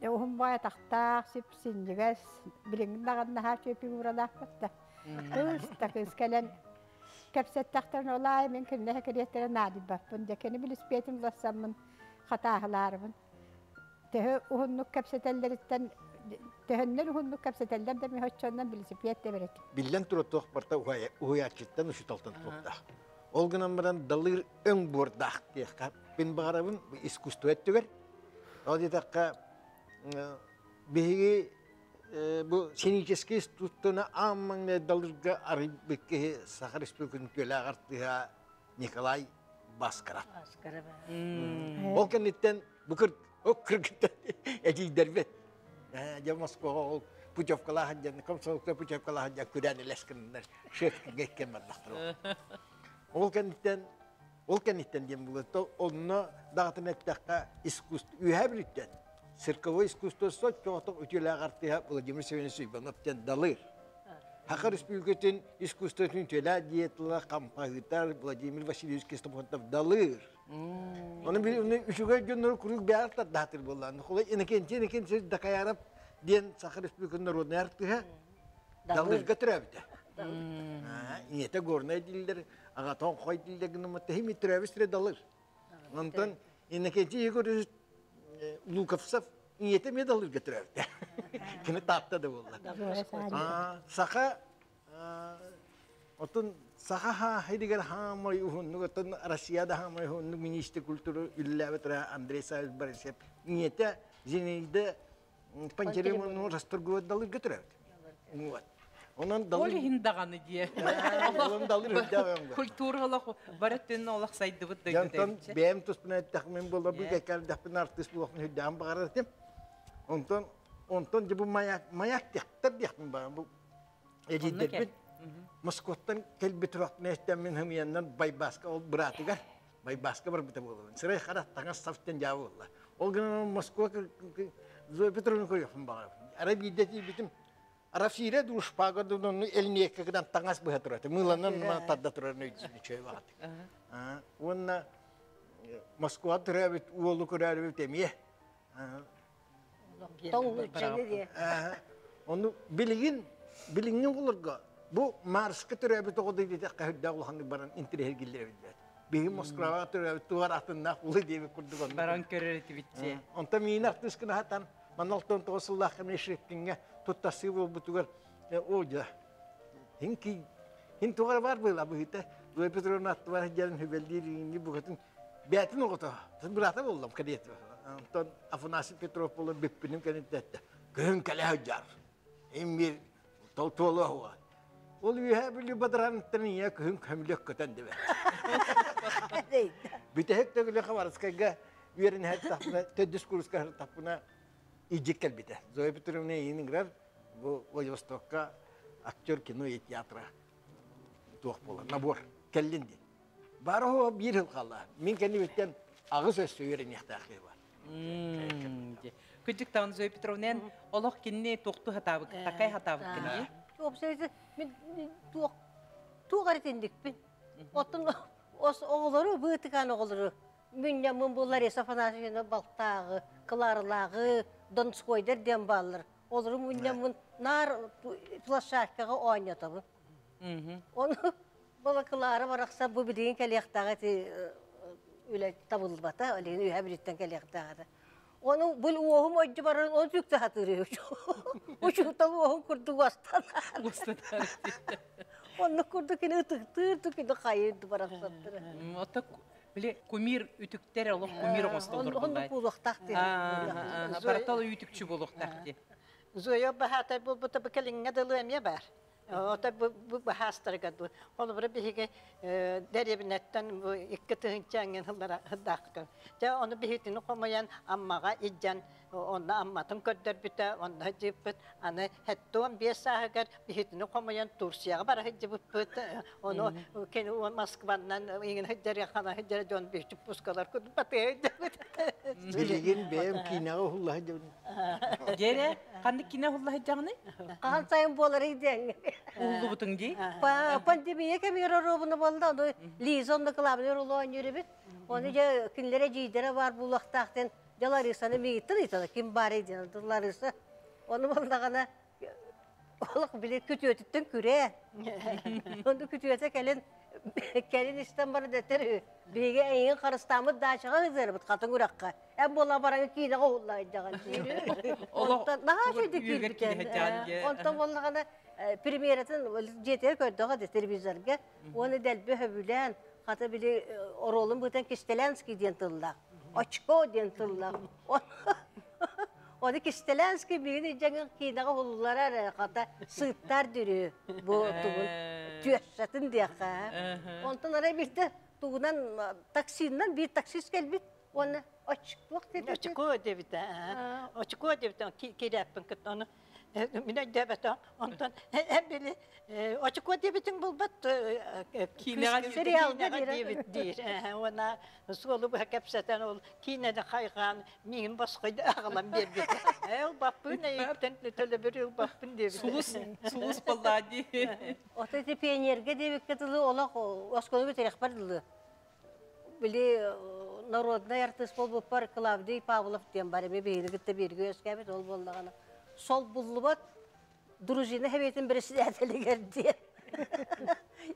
Уһун баайатахтаах, сип-синньигэс, билиҥҥи даҕаны наһаа үчүгэй фигуралаахпыт да. Кыыс да кыыс кэлэн кэпсэттэхтэринэ ол аайы мин кинилэр кэриэттэрэ наадыйбаппын. Дьэ кини билиспиэтин уларсаммын хатааһылаарыбын. Төһө уһуннук кэпсэтэллэриттэн төһөннөр уһуннук кэпсэтэллэр да мин оччоннон билисипиэт да бэрэтим. Биллэн турар туох барыта уһуйааччыттан учууталтан тутулуктаах. Ол гынан баран далыыр өҥ буордаах диэххэ мин баҕарабын искусство өттүгэр. Ол диэтэххэ биһиги бу сценический институттаны аан маҥнай далырга арыйбыт киһи Саха Республикатын үтүөлээх артыыһа Николай Баскаров. Ол кэнниттэн бу кыргыттан эдьиийдэрбит дьэ Москваҕа ол путевкалаах дьэн комсомолка путевкалаах дьэн күрээн элэс гыннар шеф иккен бардахтар ол кэнниттэн ол кэнниттэн диэн буолуо онно даҕатан эттэххэ искусство үөһээ бүлүүттэн цирковой искусство соччоҕотох үтүөлээх артыыһа Владимир Семенович Иванов диэн далыр Саха Республикатын искусствотын үтүөлээх диетала хампаһыытар Владимир Васильевич Кистофонтов далыр Оны били үчүгэй дьоннору куруук бэйэр тардаатыр буоллаан. Холой Иннокентий Иннокентьевич Дакаяров диэн Саха Республикатын народнай артыыһа Далырга төрөөбүтэ. Ийэтэ Горнай дииллэр, аҕата Оҥхой дииллэр гынаммыт тэһи төрөөбүт сирэ Далыр. Онтон Иннокентий Егорович Луковцев ийэтэ эмиэ Далырга төрөөбүтэ. Кини Таатта да буолла. Саха Оттон саха хаһыгар хаамай уһуннук, оттон Россияда хаамай уһуннук министр культуры үлэлээбит Андрей Савич Борисов ийэтэ Зинаида Пантелеймоновна Расторгуева далырга төрөөбүт. Вот. Онон Ол иһин даҕаны диэ. Онон далыр үрдээх Культура олох бары өттүнэн олох сайдыбыт дойду Онтон бэйэм туспун эттэхмин буолла бу кэккэрдэхпин артыыс буолуохпун үрдээн баҕарар этим. Онтон онтон дьэ бу маяк маяк диэхтэр диэхпин баҕар бу Эдьиийдэрбит Москваттан кэлбит мин хымыйаннан Байбааска ол быраатыгар Байбааска барбыта буолабын. Сырай харах таҥас сафтан дьаа буолла. Ол гынан Москва Зоя Петровна көрүөхпүн баҕарабын. Арай биирдэ тиийбитим Рафире дуушпага дунуну элниэккэ гынан таҥас быһа турар. Мыыланан тарда турарын өйдүүн үчүгэй баҕатык. Уонна Москва төрөөбүт уолу көрөөрүбүт эмиэ. Ону билигин билиҥҥи оҕолорго бу Марска төрөөбүт оҕо диэтэххэ үрдээх улаханнык баран интэриэһиргиллэр эбит. Биһиги Москваҕа төрөөбүт тугар атыннаах улы диэбит курдук онно. Баран көрөр этибитчи. Онтон миин артыыс гына сатан манна 69 сыллаах кэмҥэ Шеткиҥҥэ туттарсыы буолбутугар оо дьэ хин хин тугара бар быыла быһыыта Зоя Петровна аттыбар сылдьарын хүбэлдиир иҥни букатын Бээтин оҕото, быраата буоллам кэриэт. Онтон Афанасий Петров буолан бүппүнүм кэнниттэн күһүн кэлэ сылдьар. Иммир толтуолуо Ол үөһээ Бүлүү бадараныттан ийэ күһүн көмүлүөк көтөн дебет. Бүтэһик төгүлү Хабаровскайга үөрэнэ тахпына, төрдүс курска тахпына идьик кэлбитэ. Зоя Петровна ийин ыҥырар, бу Владивостокка актер кино и театра туох буолар, набор кэллин диэн. Баар оһо биир сыл хаалла. Мин кэннибиттэн аҕыс өссө үөрэниэхтээх киһи бар. Кырдьык даҕаны Зоя Петровна олох кинини туохтуу хатаабыт, такай хатаабыккын дии. Уопсайда мин туох туох эритинникпин. Оттон ос оҕолору быытыкаан оҕолору мүнньаммын бу Лариса Афанасьевна балтааҕы, Кларалааҕы, Донскойдар диэн бааллар. Олору мунньаммын наар площадкаҕа оонньотобун. Ону Балакылаара барахсан бу билигин кэлиэхтээх ити үлэ табыллыбата, билигин үөһэ бүлүүттэн кэлиэхтээх этэ. Оны бұл уоһум ойдьу баран он сүкте хатыры. Учуутал уоһун курдук уостанар. Уостанар. Оннук курдук кини ытыктыыр кини хайырды барахсаттара. Ота били кумир үтүктэр олох кумир оҥостоллор Оннук буолуохтаах дии. Баратал үтүкчү буолуохтаах дии. Зоя баһаатай буолбута бу кэлиҥҥэ дылы эмиэ баар. Ото бу баһаастарга ду. Холобура биһиги дэриэбинэттэн бу 2 тыһыынча аңын хылдаахка. Дьэ ону биһитини хомуйан Аммаҕа илдьэн онно Амматын көрдөрбүтэ, онно дьыппыт. Аны 75 сааһыгар биһитини хомуйан Турцияҕа бара сылдьыбыппыт. Ону кини Москваннан иҥин сылдьар хана сылдьар дьон биһичи пускалар курдук батыа сылдьабыт. Билигин бэйэм киинэҕэ уһулла сылдьабын. Дьэрэ, ханнык киинэ уһулла сылдьаҕыный? Хаһан сайын буоларый диэн. Уһуллубутуҥ дии. Пандемия кэмигэр оруобуна буолла, ону Лиза онно кылаабынай ролу оонньуур эбит. Ону дьэ кинилэрэ дьиидэрэ баар буолуохтаах диэн дьэ Ларисаны миигиттэн ыйыталар ким баарый диэн. Лариса ону буоллаҕына олох били күтүөтүттэн күрээ. Ону күтүөтэ кэлин кэлин истэн баран этэр биһиги эйигин харыстааммыт даачаҕа ыытарбыт хатыҥ үрэххэ. Эн буола баран киинэҕэ уһулла сылдьаҕын диир. Олох Онтон наһаа үчүгэй үөргэр киинэ киирбитэ. дьэ. Онтон буоллаҕына премьератын дьиэтигэр көрдөҕө да телевизорга. Уонна дэлби сөбүлээн, хата били оруолун быытан Кистелянский диэн тыллаах. Очко диэн тыллаах. Оны Кистелянский биһини дьаҥын киинэҕэ уһулларар хата сыыттар дүрү бу тугун түөссатын диэххэ. Онтон арай бирде тугунан таксиннан биир таксист кэлбит уонна очко диэбит. Очко диэбитэ. Очко диэбитэ киирээппин кытта ону мин өйдөөбөтө. Онтон били очко диэбитиҥ булбат Киинэҕэ сериалга диэбит диир. Уонна суолу быһа кэпсэтэн ол киинэни хайҕаан миигин босхойду аҕалан биэрбитэ. Ол баппын эйиттэн төлөбүр ылбаппын диэбитэ. Сулус, сулус буоллаа дии. Ото ити пионерга диэбиккэ дылы олох оскуола бүтэриэхпэр дылы. Били народнай артыыс буолбуппар Клавдий Павлов диэн бар эми биһигини кытта бииргэ үөскээбит ол буоллаҕына сол буллубат дружина сэбиэтин председателигэр диэн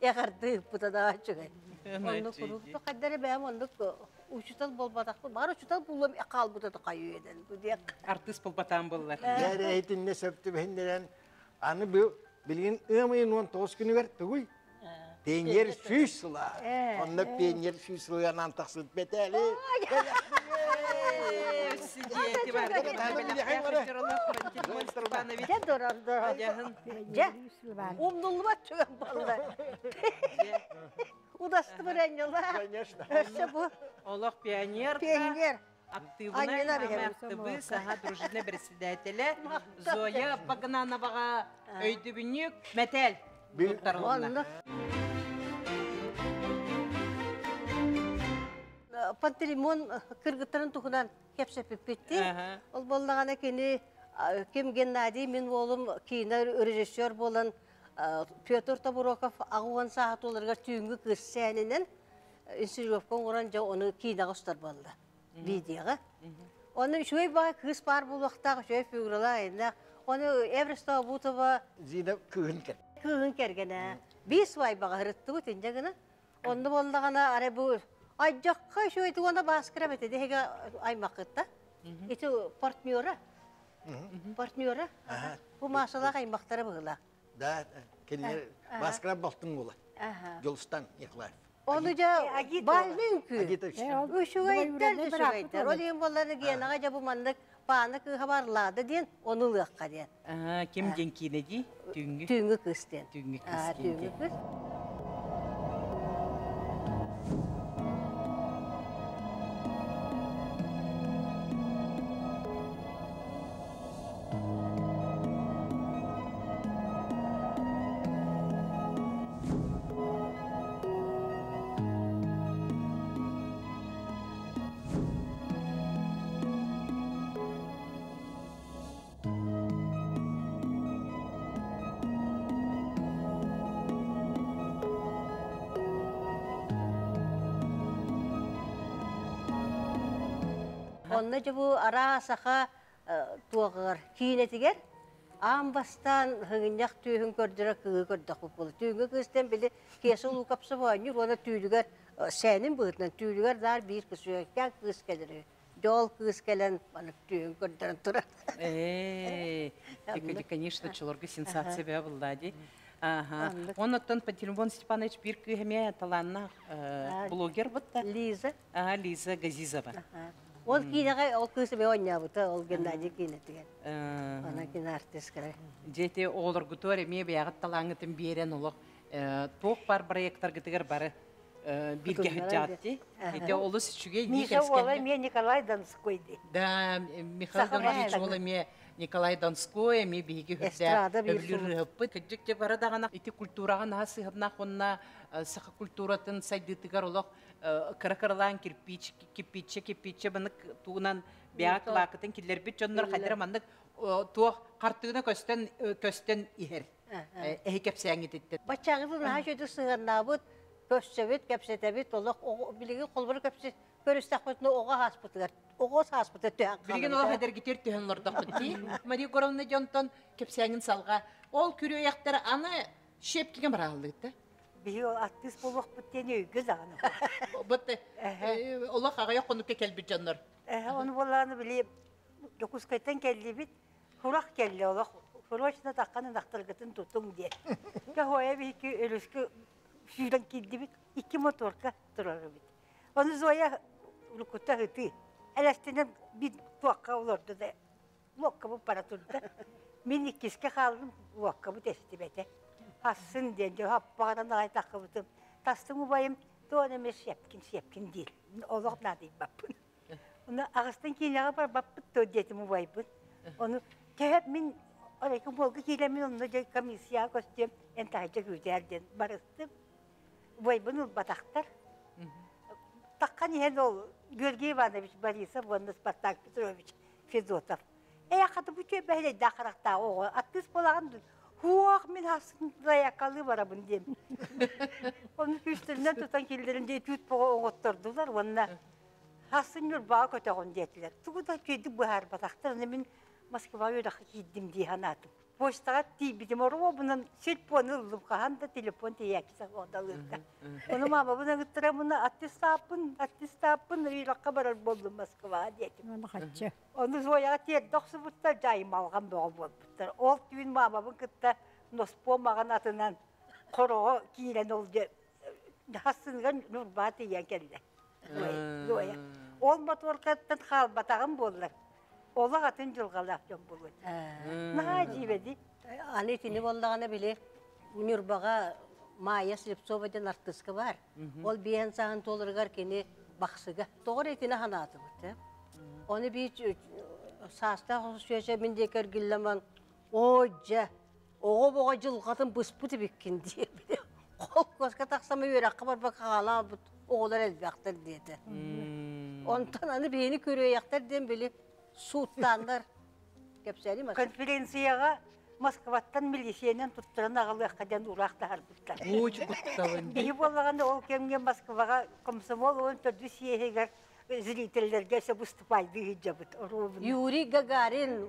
эҕэрдэ да үчүгэй. Оннук куруук хайдары бэйэм оннук учутал буолбатахпын. Баар учутал булуом хаалбыта да хайыы бу диэх. Артыыс буолбатаан буоллар. Дьэ итиннэ сөп түбэһиннэрэн аны бу билигин ыам ыйын 19 күнүгэр тугуй? Пионер 100 сыла. Онно пионер 100 сылыганан тахсыт бетели. Сидиэти бар. Дьэ дорор дорор. Дьэ умнуллубат түгэн буолла. Удасты быранньала. Конечно. Өссө бу Олох пионер. пионер. Актыыбынай Анньына саамай актыбы саха дружина председателя Зоя Багнановаҕа өйдөбүнньүк мэтээл туттарылынна. Онно Пантелеймон кыргыттарын туһунан кэпсэппиппитти. Ол буоллаҕына кини ким Геннадий мин уолум киинэ режиссер буолан Петр Тобуроков 80 сааһа туоларыгар түүҥҥү кыыс сээнинэн инсценировка оҥорон дьэ ону киинэҕэ устар буолла видеоҕа. Оны үчүгэй баҕа кыыс баар буолуохтаах, үчүгэй фигуралаах айыннаах. Оны Эвреста Обутова Зина кыыһын кэр. кыыһын кэргэнэ. Биир свадьбаҕа ырыттыбыт инде гына. Онну буоллаҕына арай бу айдьахха үчүгэй тугана бааскыра бете деһиге аймакытта. Ити партнера. Партнера. Бу масалаах аймактара быгыла. Да, кинилер Баскара балтын була. Жолстан Николаев. Оны жа бальны үҥкүү. Агитович. Үчүгэйдер үчүгэйдер. Ол ең боллары генаға жа бу маннык пааны кыыха барлаады диэн ону ылыахха диэн. Ким диэн киинэ дии? Түүҥҥү. Түүҥҥү кыыс диэн. Түүҥҥү кыыс диэн. Түүҥҥү кыыс. Онно жа бу ара саха туоҕар киинэтигэр аан бастаан хыгынньах түүһүн көрдөрө кыгы көрдөх буолу. Түүҥҥү кыыстан били киэсэ улуукапса боонньур уонна түүлүгэр сээнин быһытынан түүлүгэр даар биир кыс үөккээн кыыс кэлэр. Дьол кыыс кэлэн маннык түүн көрдөрөн турар. Э, конечно, чолорго сенсация бää булла ди. Ага. Оннуттан Пантелеймон Степанович биир кыыс эмиэ талааннаах блогер бутта. Лиза. Ага, Лиза Газизова. Ол киинэҕэ ол кыыс эмиэ оонньообута, ол Геннадий киинэтигэр. Ана кино артисткара. Дьиэти оҕолоргутугар эмиэ бэйэҕит талааҥҥытын биэрэн олох туох бар проекттаргытыгар бары бииргэ сылдьаҕыт дии. Ити олус үчүгэй дии Миша уола эмиэ Николай Донской дии. Да, Михаил Гаврильевич уола эмиэ Николай Донской эмиэ биһиги үрдээх өбүлүүр ырыһыппыт. Кырдьык дьэ бары даҕаны ити культураҕа наһаа сыһыаннаах уонна саха культуратын сайдыытыгар олох кыра-кыралаан кирпич, кирпиччэ, кирпиччэ манык тугунан бэйэҕэ кылаакытын киллэрбит дьоннор хайдара маннык туох хартыына көстөн көстөн иһэр. Эһи кэпсээҥҥититтэн. Баччааҥҥытын наһаа үчүгэйдик сыһыаннаабыт, көрсөбүт, кэпсэтэбит, олох билигин холобура көрүстэхпитинэ оҕо ааспытыгар, оҕо сааспытыгар түһэн Билигин олох эдэргитигэр түһэн олордохпут дии. Мария Егоровна дьонтон кэпсээҥин салҕа. Ол күрүөйэхтэр аны Щепкиҥэ барааллыыт да? Биһи ол артыыс буолуохпут диэн өйгө даҕаны. Бут олох аҕыйах хонукка кэлбит дьоннор. Ону буоллаҕына били Дьокуускайтан кэллибит, сурах кэллэ олох срочно таххан ынахтаргытын тутуҥ диэн. Каһуойа биһикки өрүскэ сүүрэн киирдибит, икки моторка турар эбит. Ону Зоя уруккута ытыы. Элэстинэн биир туохха олорду да луоккабыт бара турда. Мин иккискэ хааллым, луоккабыт эстибэтэ. Ассın диэн дьэ аппаҕынан аҕай таххыбытым. Тастыҥ убайым туон эмэ сиэпкин сиэпкин диир. Олох наадыйбаппын. Ону аҕыстан киинэҕэ барбаппыт дуо диэтим убайбын. Ону төһө мин оройку буолга киирэммин онно дьэ комиссияҕа көстүөм эн таһырдьа күүтээр диэн барыстым. Убайбын ылбатахтар. Таххан иһэн ол Георгий Иванович Борисов уонна Спартак Петрович Федотов. Ээ хата бу үчүгэй харахтаах оҕо аттыыс буолаҕын дуу? Хуох мин асын заякалыы барабын диэн. Ону күүстэринэн тутан киллэрин дии түүт боҕо оҥоттордулар уонна Хасын Ньурбаҕа көтөҕүн диэтилэр. Тугу да үчүгэйдик быһаарбатахтар. Аны мин Москваҕа үөрэххэ киирдим дии санаатым. Почтаҕа тиийбитим оруобунан телефон ыллым. Хаһан да телефон тиийээччи саҕалыырга. Ону маамабын ыҥыттарамына аттестааппын, аттестааппын үөрэххэ барар буоллум Москваҕа диэтим. Ону Зояҕа тиэрдэ охсубуттар, дьайымалҕан бөҕө буолбуттар. Ол түүн маамабын кытта Носпуо маҕан атынан хороҕо киирэн ол дьэ хассыныгар Ньурбаа тиийэн кэллэ. Зоя. Ол мотуоркаттан хаалбатаҕым буоллар, олох атын дьылҕалаах дьон буолуо. Наһаа дьиибэди. Аны итини буоллаҕына били Ньурбаҕа Майя Слепцова диэн артыыска баар. Ол биэһэн сааһын туоларыгар кини Бахсыга. Тоҕо эрэ итини санаатыбыт. Оны биир саастаах сүөсэ мин диэки эргиллэмэн, ой дьэ, оҕо-боҕо дьылҕатын быспыт эбиккин диэбит. Холкуоска тахсама үөрэххэ барбакка хаалаабыт оҕолор элбэхтэр диэтэ. Онтон аны биһини күрүөйэхтэр диэн били сууттааннар кэпсээним Конференцияҕа Москваттан милициянан туттаран аҕалыахха диэн ураах таһаарбыттар. Ууч кутталын. Биһи буоллаҕына ол кэмҥэ Москваҕа комсомол уон төрдүс съеһигэр зрителлэргэ өссө выступайдыы сылдьабыт. Юрий Гагарин,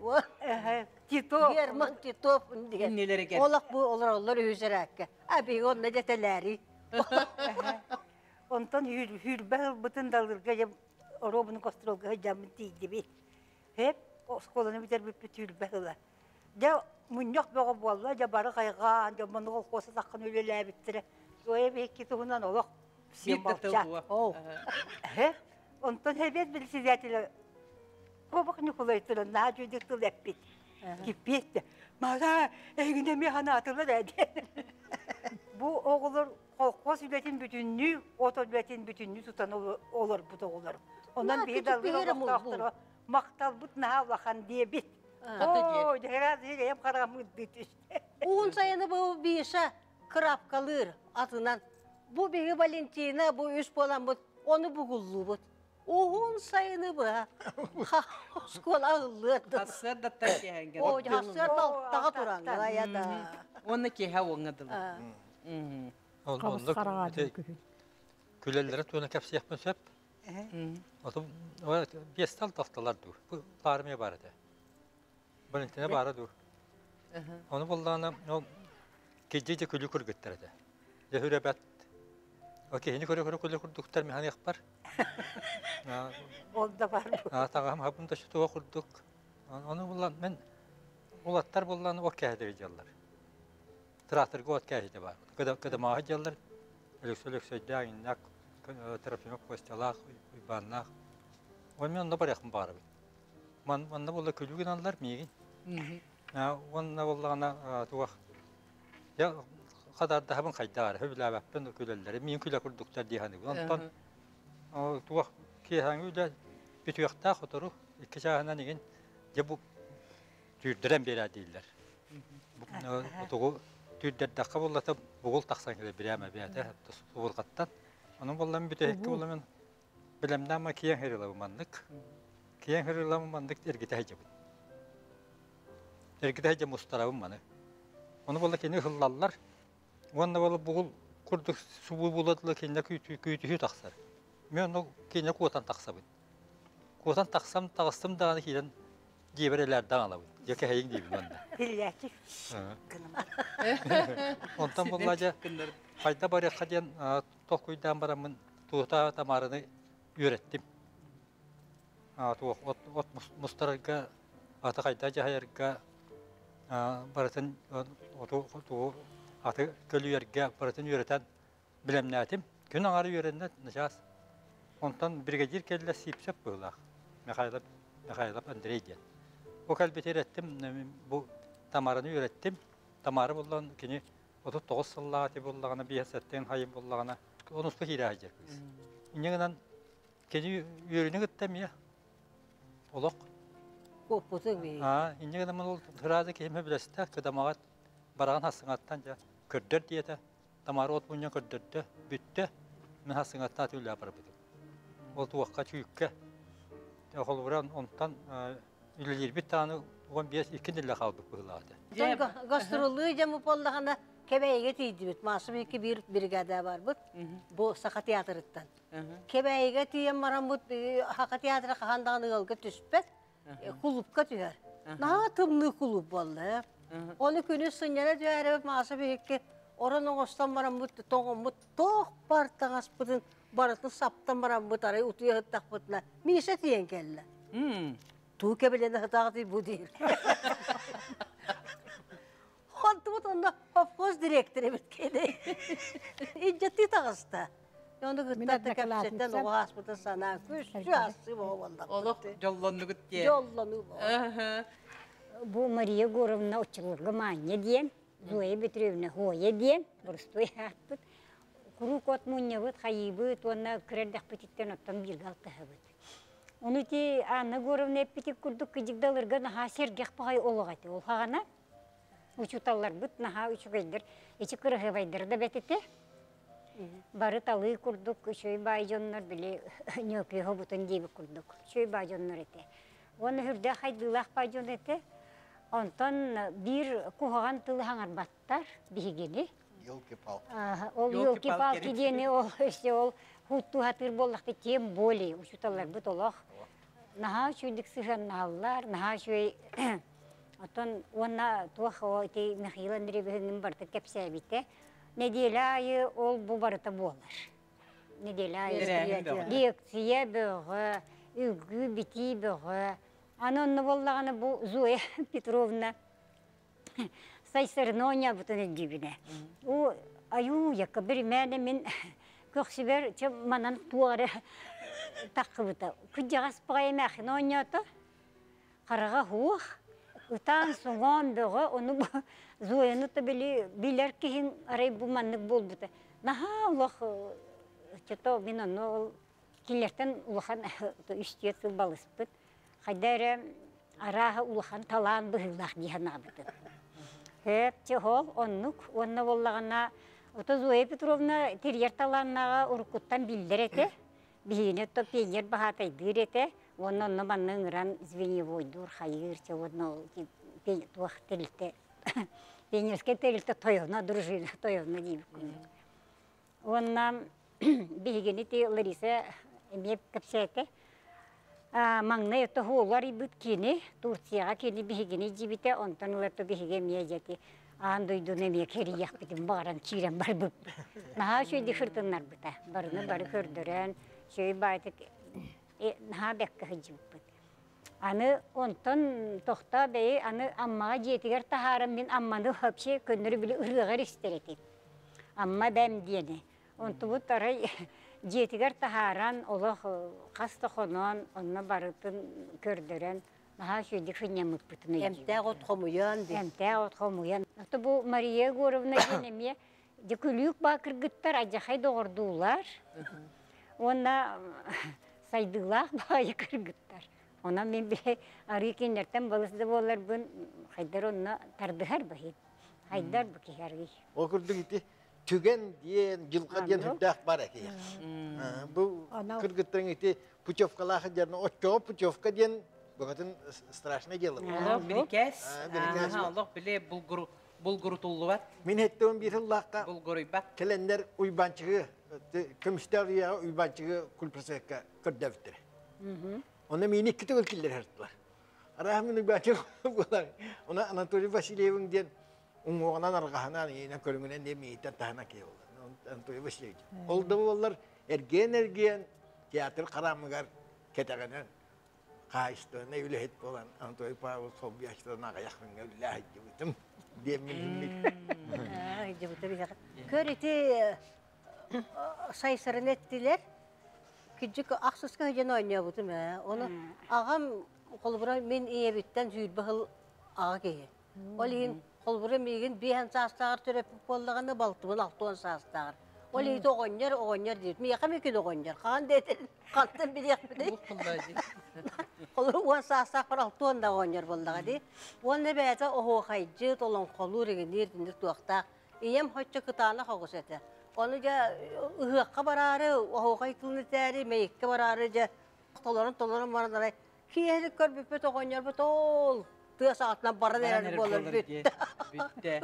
Титов. Герман Титов диэн. Иннилэригэр. Олох бу олороллор үһүс эрээккэ. А биһиги онно дэтэлээри. Онтон сүүрбэ сылбытын далырга дьэ оруобуну гастролга сылдьаммын тиийдибит. Хэп оскуоланы бүтэрбиппит сүүрбэ сыла. Дьэ мунньах бөҕө буолла, дьэ бары хайҕаан, дьэ муну колхуоса таххан үлэлээбиттэрэ. Зоя биһикки туһунан олох все молчат. Онтон хэбиэт председателя Кобах Ньукулай туран наһаа үчүгэйдик тыл эппит. Киппиэт Мара эһигини эмиэ санаатылар ээ диэн. Бу оҕолор колхоз үлэтин бүтүннүү, от үлэтин бүтүннүү тутан олорбут оҕолор. Онон биһи даллар олохтоохторо махталбыт наһаа улахан диэбит. Оо, дьэһэрэ эйэм хараҕым ырдыы түстэ. Уһун сайыны бу Биша кырапкалыыр атынан. Бу биһи Валентина бу үс буоламмыт ону бугуллуубут. Уһун сайыны быһа оскуола аһыллыар да. Сарсыардаттан киэһэҥҥэ. Оо, сарсыарда алтаҕа туран айа да. Уонна киэһэ уоҥҥа дылы. Оннук күлэллэрэ туона кэпсиэхпин сөп. Отум биэстал тахталар дуу. Бу армия бар этэ. Валентина баара дуу. Ону буллаҕына ол кидьи күлү күргүттэр этэ. Дьэ хүрэ бэт. Киһини көрө-көрө күлэ курдуктар механиахпар. Ол да бар. Таҕаһым хабым да туга курдук. Ону буллан мен улаттар буллан от кэһэтэби дьаллар. Тракторга от кэһэти бар. Кыдамааһы дьаллар. Өлөксө Өлөксөйдөөх, иннак Трофимов Костялаах, Уйбааннаах. Ол мен онно барыахпын баҕарабын. Манна буолла күлүү гыналлар миигин. Уонна буоллаҕына туох дьэ хадаардаһабын хайдах эрэ сөбүлээбэппин күлэллэрэ миин күлэ курдуктар дии саныыбын. Онтон туох киэһээҥи үлэ бүтүөхтээх сотору икки чааһынан игин дьэ бу түүрдэрэн биэрээ дииллэр. Тугу түүрдэрдэххэ буоллата бугул тахсан кэлэр бирээмэ бэйэтэ субурҕаттан. Онон буоллам бүтэһиккэ буолла Бэлэмнээн киэҥ хэрилабы маннык. Киэҥ хэрилабы маннык эргитэ сылдьабын. Эргитэ сылдьан мустарабын маны. Ону буолла кини ыһыллаллар. Уонна буолла бугул курдук субуу буола кинилэр күүтүһүү тахсар. Мен ону кинилэр куотан тахсабын. Куотан тахсам таҕыстым даҕаны киирэн дьиэбэр элээрдээн алабын. Дьэ кэһэйиҥ диибин манна. Биллээччи. Онтон буолла дьэ хайда барыахха диэн толкуйдаан бараммын Туота Тамараны үөрэттим. Туох от, от мустарарга, аты хайда дьаһайарга, барытын оту, оту, аты көлүйэргэ барытын үөрэтэн билэмнээтим. Күн аҥаары үөрэннэ начаас. Онтон бригадир кэллэ Сипсеп быһыылаах. Михайлов, Михайлов Андрей диэн. Бу кэлбити үөрэттим, бу Тамараны үөрэттим. Тамара буллан кини 39 сыллаах ити буллаҕына, биэс сэттэн хайын буллаҕына, онуска киирэ сылдьар кыыс. Инньэ гынан кини үөрүүнү кытта эмиэ олох Куоппутуҥ бии. Аа, инньэ гынан ол сразу киһим сөбүлэстэ, кыдамаҕат бараҕын хассыҥаттан дьэ көрдөр диэтэ. Тамара от мунньан көрдөрдө, бүттэ. Мин хассыҥаттан атыылаа барбытым. Ол туохха чүүккэ. Холобура онтон үлэлиирбит даҕаны 15 икки нэллэ хаалбыт быһыылаах этэ. Дьэ гастроллуу дьэ буоллаҕына Кэбээйигэ тиийдибит. Маасым икки биир бригада барбыт. Бу Саха театрыттан. Кэбээйигэ тиийэн бараммыт Саха театра хаһан даҕаны ыалга түспэт, кулуупка түһэр. Наһаа тымныы кулууп буолла. Ону күнүс сынньана түһээрэбит Мааса биһикки орон оҥостон бараммыт тоҥоммут туох бар таҥаспытын барытын саптан бараммыт арай утуйа сыттахпытына Миша тиийэн кэллэ. Туу кэбилэнэ сытаҕытый бу диир. Онтубут онно совхоз директор эбит кини. Илдьэттии таҕыста. Ону кытта кэпсэтэн оҕо ааспытын санаан күссү ассы буоллах. Олох дьоллоннугут диэн. Дьоллонуу Бу Мария Егоровна оччолорго Маанньа диэн, Зоя Петровна Хоя диэн, боростуой ааппыт. Куруук от мунньабыт, хайыыбыт уонна кыра эрдэхпититтэн оттон бииргэ алтыһабыт. Ону ити Анна Егоровна эппитик курдук кыдьыгдалырга наһаа сэргэх баҕайы олох этэ. Ол хаҕана учууталларбыт наһаа үчүгэйдэр, ичи кыраһыабайдар да бэт этэ. Бары талыы курдук үчүгэй баай дьоннор били ньөкүө хобутун диэбит курдук үчүгэй баай дьоннор этэ. Уонна үрдээх хайдыылаах баай дьон этэ. Онтон биир куһаҕан тылы хаҥарбаттар биһигини. Елки-палки. Ол елки-палки диэни ол өссө ол хуттуу хатыыр буоллахта тем более учууталларбыт олох наһаа үчүгэйдик сыһыаннаһаллар, наһаа үчүгэй оттон уонна туох ити Михаил Андреевиһын барыта кэпсээбитэ. Нэдиэлэ аайы ол бу барыта буолар. Нэдиэлэ аайы лекция бөҕө, үгүү битии бөҕө. Аны онно буоллаҕына бу Зоя Петровна сайсарына оонньообутун өйдүүбүнэ. Уу айуу якка биримээнэ мин көхсүбэр чэ манан туох эрэ таххыбыта. Кырдьаҕас баҕайы эмээххин оонньоото. Хараҕа суох, ытаан-соҥоон бөҕө, ону бу Зояны то били билэр киһиҥ арай бу маннык буолбута. Наһаа олох чото мин онно ол кинилэртэн улахан үс-түөрт сыл балыспыт. Хайда эрэ арааһа улахан талаан быһыылаах дии санаабытым. Сөп, чэ ол оннук. Уонна буоллаҕына, ото Зоя Петровна тэрийэр талааннааҕа уруккуттан биллэр этэ. Биһигини ото пионер баһаатайдыыр этэ. Уонна онно манна ыҥыран звеньевойдуур, хайыыр, чэ уонна ол туох тэрилтэ пионерскай тэрилтэ тойоно, дружина тойоно диэбит курдук. Уонна биһигини ти Лариса эмиэ кэпсээтэ. Маҥнай ото уолу арыйбыт кини, Турцияҕа кини биһигини дьибитэ, онтон ылата биһиги эмиэ дьэти. Аан дойдуну эмиэ кэрийиэхпитин баҕаран киирэн барбыппыт. Наһаа үчүгэйдик сырытыннарбыта. Барыны бары көрдөрөн, үчүгэй баайдык наһаа бэккэ сылдьыбыппыт. Аны онтон тохтоо бэйи аны Аммаҕа дьиэтигэр таһааран мин Амманы вообще көннөрү били ырыаҕар истэр этим. Амма бэм диэни. Онтубут арай дьиэтигэр таһааран олох хас да хонон онно барытын көрдөрөн наһаа үчүгэйдик сынньаммыппытын өйдүүбүн. Эмтээх от хомуйан. Эмтээх от хомуйан. Ото бу Мария Егоровна диэн эмиэ дьэ күлүүк баа кыргыттар адьахай доҕордуулар. Уонна сайдыылаах баайы кыргыттар. Онон мин били арыы кинилэртэн балыс да буоларбын хайдар онно тардыһар баһыт. Хайдар бу киһи арый. Ол курдук ити түгэн диэн, дьылҕа диэн үрдээх бар эки. Бу кыргыттарың ити путевкалаах диэн, оччоҕо путевка диэн букатын страшное дело. Олох бирикээс, олох биле булгуру булгурутуллубат. Мин хеттеун бир сыллаахха булгуруйбат. Кэлэннэр Уйбанчыгы көмүстээх үйэҕэ Уйбанчыгы кульпросекка көрдөбүттэр. Онно миини икки төгүл киллэрэр Араһа мин Уйбанчык буолар. Она Анатолий Васильевин диэн уҥуоҕунан арҕаһынан иинэн көрүҥүнэн диэн миитэн таһынан киһи буолар. Анатолий Васильевич. Ол да буоллар эргиэн-эргиэн театр харамыгар кэтэҕинэн хаһаайыстыбаннай үлэһит буолан Анатолий Павлович солбуйааччытынан аҕыйах күҥҥэ үлэлээ сылдьыбытым диэммин Сылдьыбыта биһиэхэ. Көр ити сайсарын эттилэр. Кырдьык ахсыска сылдьан оонньообутум ээ. Ону аҕам холобура мин ийэбиттэн сүүрбэ сыл аҕа киһи. Ол иһин холобура миигин биэһэн саастааҕар төрөппүт буоллаҕына балтыбын алтыан саастааҕар. Ол иһин оҕонньор оҕонньор диир. Миэхэ микин оҕонньор. Хаан диэтин хантан билиэхпиний? Холобура уон саастаахпар алтыан да оҕонньор буоллаҕа дии. Уонна бэйэтэ оһуохайдьыт, олоҥхолуур, игиниир, итинник туохтаах. Ийэм хоччо кытаанах оҕус этэ. Ону дьэ ыһыахха бараары, оһуохай тылын этээри, мэйиккэ бараары дьэ толорон-толорон баран арай киэһэлик көрбүппүт оҕонньорбут ол тыа саҕатынан баран эрэр буолар бүттэ.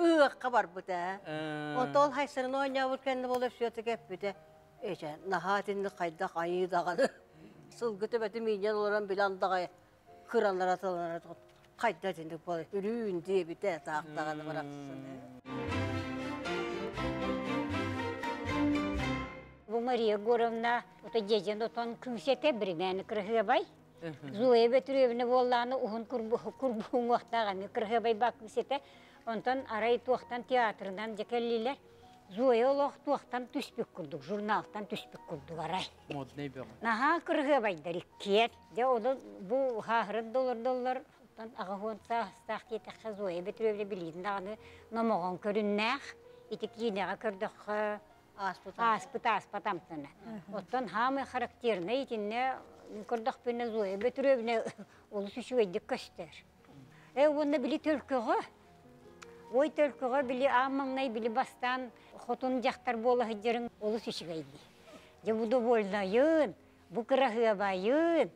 Ыһыахха барбыт ээ. Онтон ол хайсарын оонньообут кэннэ буолар все-таки эппитэ эчэ наһаа итинник хайдах айыы даҕаны сылгы төбөтү миинньэн олорон билэн даҕай кыралара тыллара хайда итинник буолар үрүүн диэбитэ таах даҕаны барахсан. Бу Мария Егоровна ото дьэдьэн отон күүсэтэ биримээни кырыһыабай. Зоя Бөтүрүөбүнэ буоллааны уһун курбуһуҥуохтаах эмиэ кырыһыабай баа күүсэтэ. Онтон арай туохтан театрынан дьэ кэллилэр. Зоя олох туохтан түспүт курдук, журналтан түспүт курдук арай. Модный бөҕө. Наһаа кырыһыабайдар иккиэн. Дьэ ону бу хааһырын да олордоллор, оттон аҕыс саастаах диэтэххэ Зоя Бөтүрүөбүнэ билигин даҕаны номоҕон көрүннээх. Ити киинэҕэ көрдөххө ааспыт ааспыт ааспат амтана. Оттон хаамай характернай итиннэ мин көрдөхпүнэ Зоя Бөтүрүөбүнэ олус үчүгэйдик көстөр. Э уонна били төлкөҕө ой төлкөҕө били аан маҥнай били бастаан хотун дьахтар буола сылдьарыҥ олус үчүгэй дии. Дьэ бу довольнайын, бу кыраһыабайын.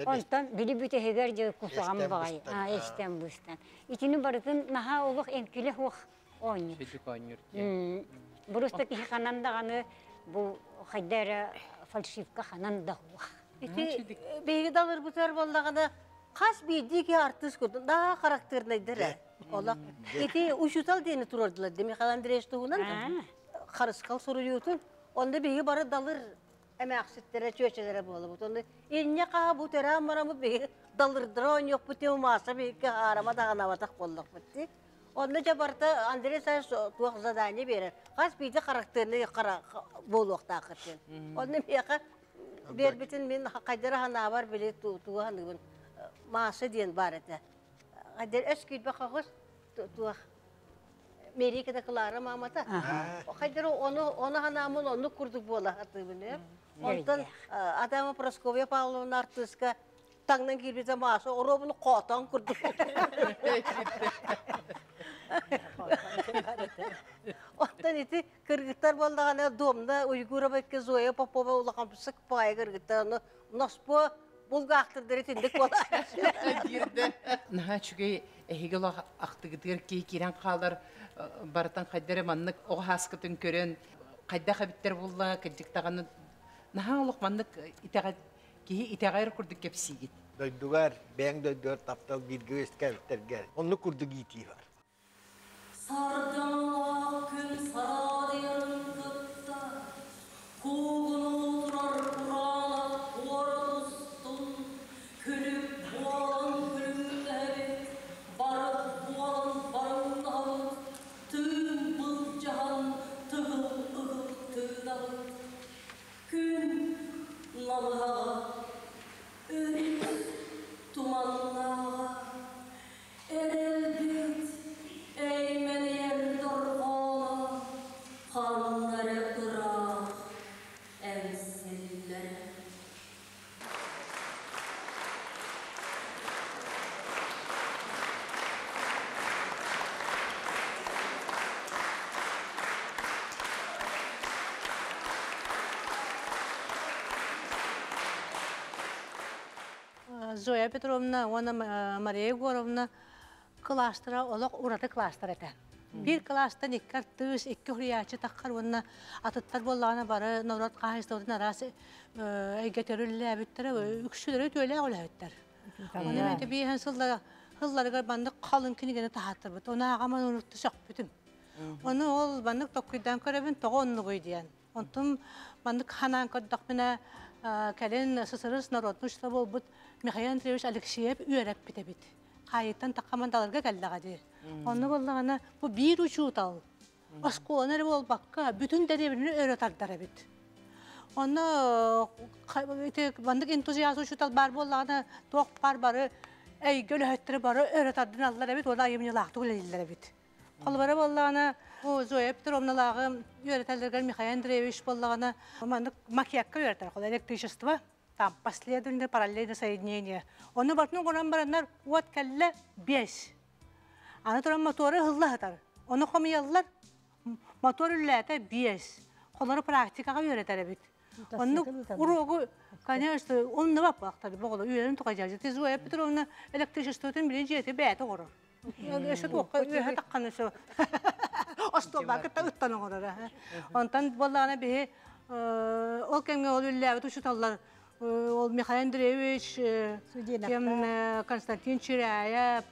Онтон били бүтэһигэр дьэ кусаҕан баҕай эстэн быстан. Итини барытын наһаа олох эҥкилэ суох оонньуур. Сүдүк оонньуур диэн. Просто киһи ханан даҕаны бу хайда эрэ фальшивка ханан да суох. Ити биһиги далырбытыгар буоллаҕына хас биирдии киһи артыыс курдук да характернайдар ээ. Олох ити учуутал диэни туруордулар дии Михаил Андреевич туһунан харысхал суруйуутун. Онно биһиги бары далыр эмээхситтэрэ, чүөчэлэрэ буолабыт. Онно инньэ хаһа бу төрөөн бараммыт биһиги далырдара оонньуохпут дии мааса биһикки аарама даҕанабатах буоллахпыт дии. Онно дьэ барыта Андрей Савич туох задание биэрэр. Хас биирдии характерный буолуохтааххыт диэн. Онно миэхэ биэрбитин мин хайдара санаабар били тугу саныыбын Маша диэн баар этэ. Хайдар өс киирбэх оҕус туох Мерикада Клара маамата. Хайдара ону ону санаамын оннук курдук буола сатыыбын ээ. Онтон Адама Прасковья Павловна артыыска таҥнан киирбитэ Маша оруобуну хоотоон курдук. Оттон ити кыргыттар буоллаҕына Домна Уйгурова икки Зоя Попова улахан сыкпаайа кыргыттар ону носпуо булгаахтырдар итинник буолар. Наһаа үчүгэй эһиги олох ахтыгытыгар киһи киирэн хаалар барытын хайда эрэ маннык оҕо һааскытын көрөн хайдах эбиттэр буолла кырдьык даҕаны наһаа олох маннык итэҕэл киһи итэҕэйэр курдук кэпсиигит. Дойдугар, бэйэҥ дойдугар таптал бииргэ үөскээбиттэргэ оннук курдук иитии бар. Сардаҥалаах күн сараадыйарын кытта, куугунуу турар кураанах куорат устун күлүк буолан күлүҥнэһэбит, барык буолан барыҥнаһабыт, тыын былдьаһан тыгыл ыгыл тыынабыт. Күн намыһаҕа, өрүс туманнааҕа, Эрэлбит эймэнийэр дорҕооно ханна эрэ ыраах эҥсиллэрэ. Зоя Петровна уонна Мария Егоровна кылаастара олох ураты кылаастар этэ. Биир кылаастан икки артыыс, икки уһуйааччы таххар уонна атыттар буоллаҕына бары норуот хаһаайыстыбатын араас эйгэ төрүллээбиттэрэ, үксүлэрэ үтүөлээх үлэһиттэр. Оны мен биэһэн сылларыгар маннык халыҥ кинигэни таһааттарбыт. Оны ааҕаман унутта сөхпүтүм. Оны ол маннык токкуйдаан көрөбүн, тоҕо оннугуй диэн. Онтум маннык ханаан көрдөхпүнэ, кэлин СССР народный учитель буолбут Михаил Андреевич Алексеев үөрэппит эбит. Хаайыттан таххаман даларга кэллэҕэ дии. Онно буоллаҕына, бу биир учуутал оскуоланы эрэ буолбакка, бүтүн дэриэбинэни өрө тардар эбит. Онно ити маннык энтузиаст учуутал баар буоллаҕына, туох баар бары эйгэ үлэһиттэрэ бары өрө тардыналлар эбит уонна айымньылаахтык үлэлииллэр эбит. Холобура буоллаҕына, бу Зоя Петровналааҕы үөрэтэллэригэр Михаил Андреевич буоллаҕына, маннык макетка үөрэтэр, холобура электричество, там последовательное параллельное соединение. Ону барытын оҥорон бараннар уот кэллэ биэс. Аны туран мотору ыһылла сытар. Ону хомуйаллар, мотор үллээтэ биэс. Холору практикаҕа үөрэтэр эбит. Оннук уруогу, конечно, онно баппахтар, боҕоло үөрэн тухайдьаажы. Ты Зоя Петровна электричествотын билин дьиэти бэйэтэ оҥорор. Өссө туохха үөһэ таххан өссө остуолбаакы ыттан оҥорор. Онтон буоллаҕына биһи ол кэмҥэ ол үллээбит учууталлар ол Михаил Андреевич, кем Константин Чиряев,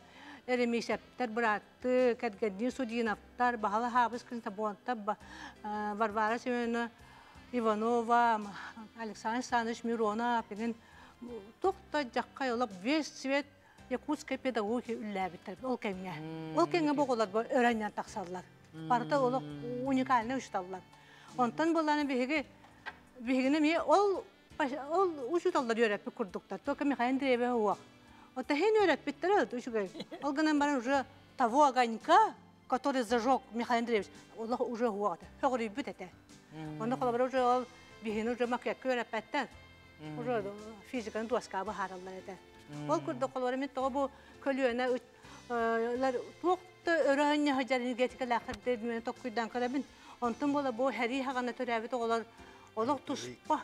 Эремисептэр быраатты, кэргэннии Судиновтар, Баһала Хаабыс Константинов, Варвара Семеновна Иванова, Александр Александрович Миронов, деген туох да дьаххай олох весь цвет Якутская педагогия үллээбиттэр ол кэмҥэ. Ол кэмҥэ бу оҕолор өрөннөн тахсаллар. Барыта олох уникальный учуталлар. Онтон буоллаана биһиги биһигини эмиэ ол ол учууталлар үөрэппит курдуктар. Только Михаил Андреевич уох. Вот иһин үөрэппиттэр үчүгэй. Ол гынан баран уже того огонька, который зажег Михаил Андреевич, олох уже уох этэ. Хөҕүрүйбүт этэ. Онно холобура уже ол биһини уже макетка үөрэппэттэр. Уже физиканы дуоскаҕа быһаараллар этэ. Ол курдук холобура мин тоҕо бу көлүөнэ туох да өрөһөнньө сылдьар энергетикалаахтар мен токкуйдаан көрөбүн. Онтон буола бу сэрии хаҕана төрөөбүт оҕолор олох туспа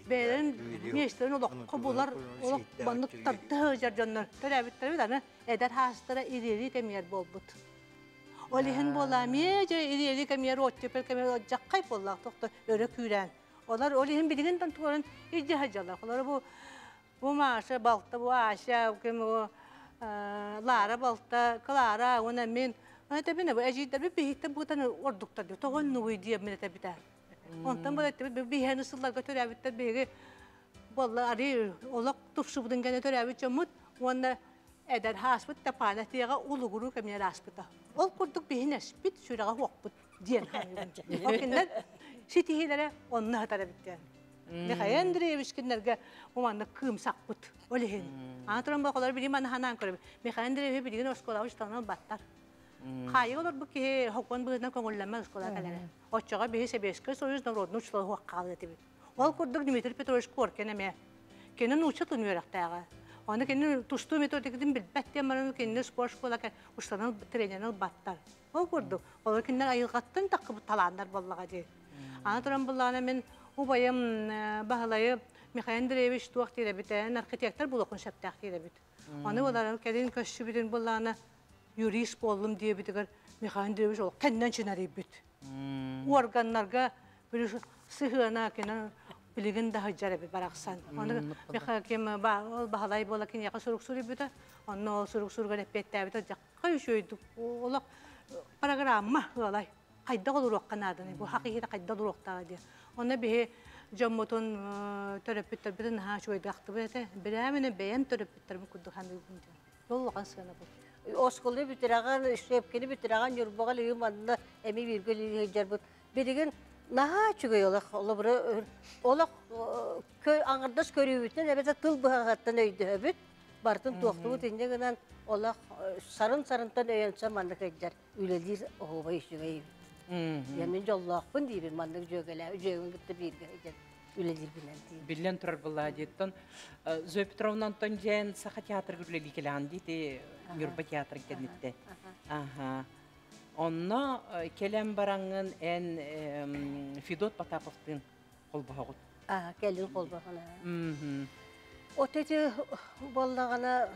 бэйэлэрин миэстэлэрин олоххо булар олох маннык тарда сылдьар дьоннор төрөөбүттэрбит аны эдэр хаастара ириэрии кэмигэр буолбут. Ол иһин буола эмиэ дьэ ириэрии кэмигэр оттепель кэмигэр дьаххай буоллаах тохто өрө күүрээн. Олар ол иһин билигин тон илдьэ сылдьаллар. Олары бу Бу Маша балта, бу Ася, ким бу Лара балта, Клара, уонна мин. Этэбин бу эдьиийдэрбит биһиктэн бутан ордуктар дии. Тоҕо оннугуй диэммин этэбитэ. Онтон бу эттибит биһиэни сылларга төрөөбүттэр биһиги буолла ари олох тупсубутун кэннэ төрөөбүт дьоммут уонна эдэр ааспыт тапаана тиэҕэ улугуруу кэмигэр ааспыта. Ол курдук биһин эспит, сүрэҕэ хуохпут диэн ханыыбын. Ол кинилэр ситиһиилэрэ онно сытар эбит диэн. Михаил Андреевич кинилэргэ уманнык кыым сахпыт. Ол иһин. Аны туран боколор билим аны ханаан көрөбүт. Михаил Андреевич билигин оскуолаҕа учууталынан баттар. Хаайыга олорбут киһи хокуон быһыытынан көҥүллэммэт оскуолаҕа кэлэрэ. Оччоҕо биһи Сэбиэскэй Союз народный учуутала суох хаалыа этибит. Ол курдук Дмитрий Петрович Коркин эмиэ. Кини нуучча тылын үөрэхтээҕэ. Аны кини тустуу методикатын билбэт диэн баран кинини спорт школа учууталынан тренерин ылбаттар. Ол курдук, олор кинилэр айылҕаттан таххыбыт талааннар буоллаҕа дии. Аны туран буллаҕына мин убайым Баһылайы Михаил Андреевич туох диир эбит эн архитектор буолуоххун сөптөөх диир эбит. Аны олорон кэлин көссүбүтүн буллаҕына юрист буоллум диэбитигэр Михаил Андреевич олох кэннэн чинэрийбит. Органнарга сыһыана кини билигин да сылдьар эбит барахсан. Аны Михаил ким ол Баһылай буола киниэхэ сурук суруйбута. Онно ол сурук суругар эппиэттээбитэ дьахха үчүгэйдик олох программа ыалай. Хайдах олоруохха нааданы, бу хакыйыта хайдах олоруохтааҕа диye. Онно биһи дьоммутун төрөппүттэрбитин наһаа үчүгэйдик этэ. Билээминэ бэйэм төрөппүттэрбин курдук саныыбын диэн. Ол улахан сыана бу. Осколы бүтүрәгән, шепкини бүтүрәгән, Ньурбаҕа лыгы манна эми бирге лыгы Билигин наһаа үчүгэй олох, олобура олох аңырдас көрүүбүтүн эбэтэ тыл быһаҕаттан өйдөһөбүт, бартын туохтубут инньэ гынан олох сарын-сарынтан өйөнсө маннык өйдөр үлэлиир оһуобай үчүгэй. Мин дьоллоохпун диибин маннык дьүөгэлээ, үдьүөгүн кытта бииргэ өйдөн үлэлиирбинэн диибин. Биллэн турар буолла диэттон Зоя Петровна Антон дьээн Саха театрыгар үлэлии кэлэҕин дии ти Ньурба театрын кэнниттэн. Аха. Онно кэлэн бараҥҥын эн Федот Потаповтыын холбоһоҕут. Аа, кэлин холбоһон. От ити буоллаҕына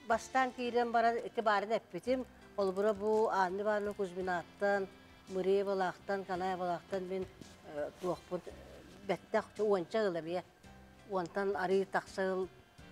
бастаан киирэн баран ити баарын эппитим. Холобура бу Анна Ивановна Кузьминаттан, Мыреевалаахтан, Канаевалаахтан мин туохпун бэттэх уонча ыл эмиэ. Уонтан арыы тахса ыл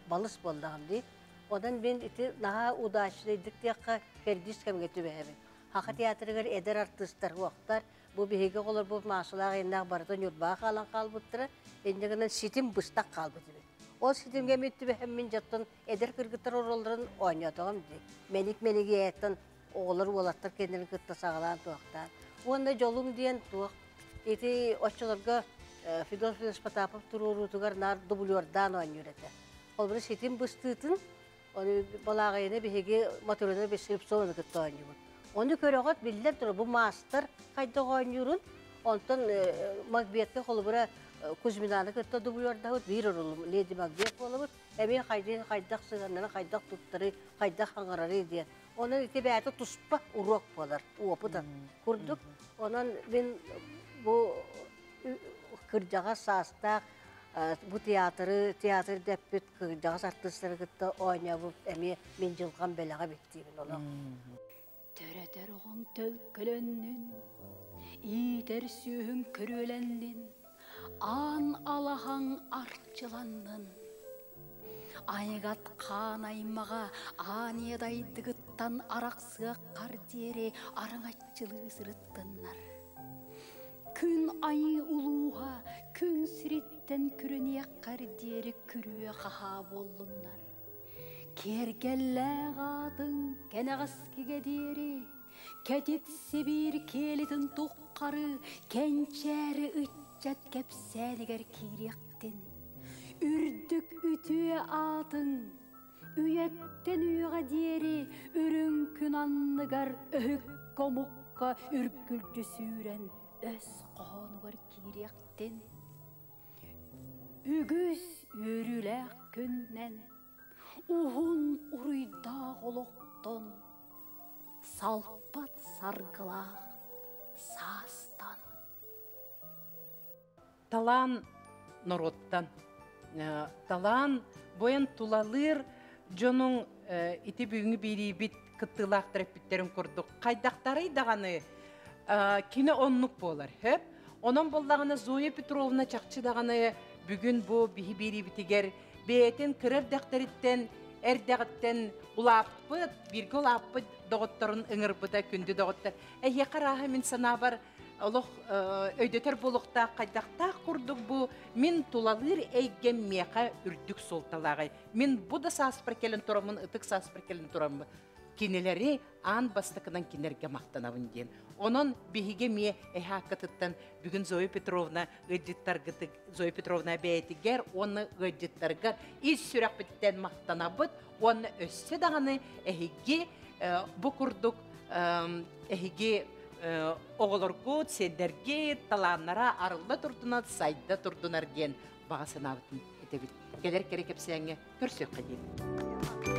балыс буоллаҕым дии. Онон мин ити наһаа удачнайдык диэххэ кэрдиис кэмҥэ түбэһэбин. Хаха театрыгар эдэр артыыстар уохтар, бу биһиги оҕолорбут Маасалаах иннээх барыта Ньурбаҕа хаалан хаалбыттара, инньэ гынан ситим быстах хаалбыт эбит. Ол ситимҥэ мин түбэһэммин дьоттон эдэр кыргыттар оруолларын оонньоотоҕум дии. Мэник-мэниги ээттэн оҕолор уолаттар кэннилэрин кытта саҕалаан туохтаан. Уонна дьолум диэн туох ити оччолорго Федор Федорович Потапов туруоруутугар наар дублердаан оонньуур этэ. Холобура ситим быстыытын ону балааҕайыны биһиги Матрена Бесслепцованы кытта оонньуубут. Ону көрөҕөт биллэн турар бу маастар хайдах оонньуурун, онтон Макбетка холобура Кузьминаны кытта дублердаабыт биир орулум Леди Макбет буолабыт. Эмиэ хайдах хайдах сыһыаннарын хайдах туттары, хайдах хаҥарары диэн. Онон ити бэйэтэ туспа уруок буолар, опыт курдук. Онон мин бу кырдьаҕас саастаах бу театры, театр дэппит кырдьаҕас артыыстары кытта оонньообут эмиэ мин дьылҕам бэлэҕэ биттиибин олох. Төрөтөр оҕоҥ төлкөлөннүн, иитэр сүөһүҥ көрүөлэннин, аан алаһаҥ арчыланнын. Айгат хаан аймаҕа аан иэдайдыгыттан арахсыаххар диэри арыҥаччылыы сырыттыннар. Күн айыы улууһа күн сириттэн күрүниэххэр диэри күрүө хаһаа буоллуннар. Киэргэллээх аатыҥ кэнэҕэскигэ диэри, кэтит Сибиир киэлитин туххары кэнчээри ыччат кэпсээнигэр киириэхтин. Үрдүк үтүө аатыҥ үйэттэн үйэҕэ диэри үрүҥ күн анныгар өһүккэ омукка үргүлдьү сүүрэн өс хоһоонугар киириэхтин. Үгүс үөрүүлээх күннэн, уһун уруйдаах олохтон, салпат саргылаах саастан. Талаан норуоттан. Талаан бойан тулалыыр дьонуҥ ити бүгүҥҥү биэриибит кыттыылаах төрөппүттэрин курдук хайдахтарый даҕаны кини оннук буолар хөп. Онон буоллаҕына Зоя Петровна чахчы даҕаны бүгүн бу биһи биэриибитигэр бэйэтин кыра эрдэхтэриттэн эрдэҕиттэн улааппыт, бииргэ улааппыт доҕотторун ыҥырбыта күндү доҕоттор. Эһиэхэ арааһа мин санаабар олох өйдөтөр буолуохтаах хайдахтаах курдук бу мин тулалыыр эйгэм миэхэ үрдүк суолталааҕый. Мин бу да сааспар кэлэн тураммын, ытык сааспар кэлэн тураммын кинилэри аан бастакынан кинилэргэ махтанабын диэн. Онон биһиги эмиэ эһэ аккатыттан бүгүн Зоя Петровна ыалдьыттаргытык Зоя Петровна бэйэтигэр уонна ыалдьыттаргар ис сүрэхпититтэн махтанабыт уонна өссө даҕаны эһиги бу курдук эһиги оҕолоргут, сиэннэргит талааннара арылла турдунар, сайда турдунар диэн баҕа санаабытын этэбит. Кэлэр кэрэ кэпсээҥҥэ көрсүөххэ диэн.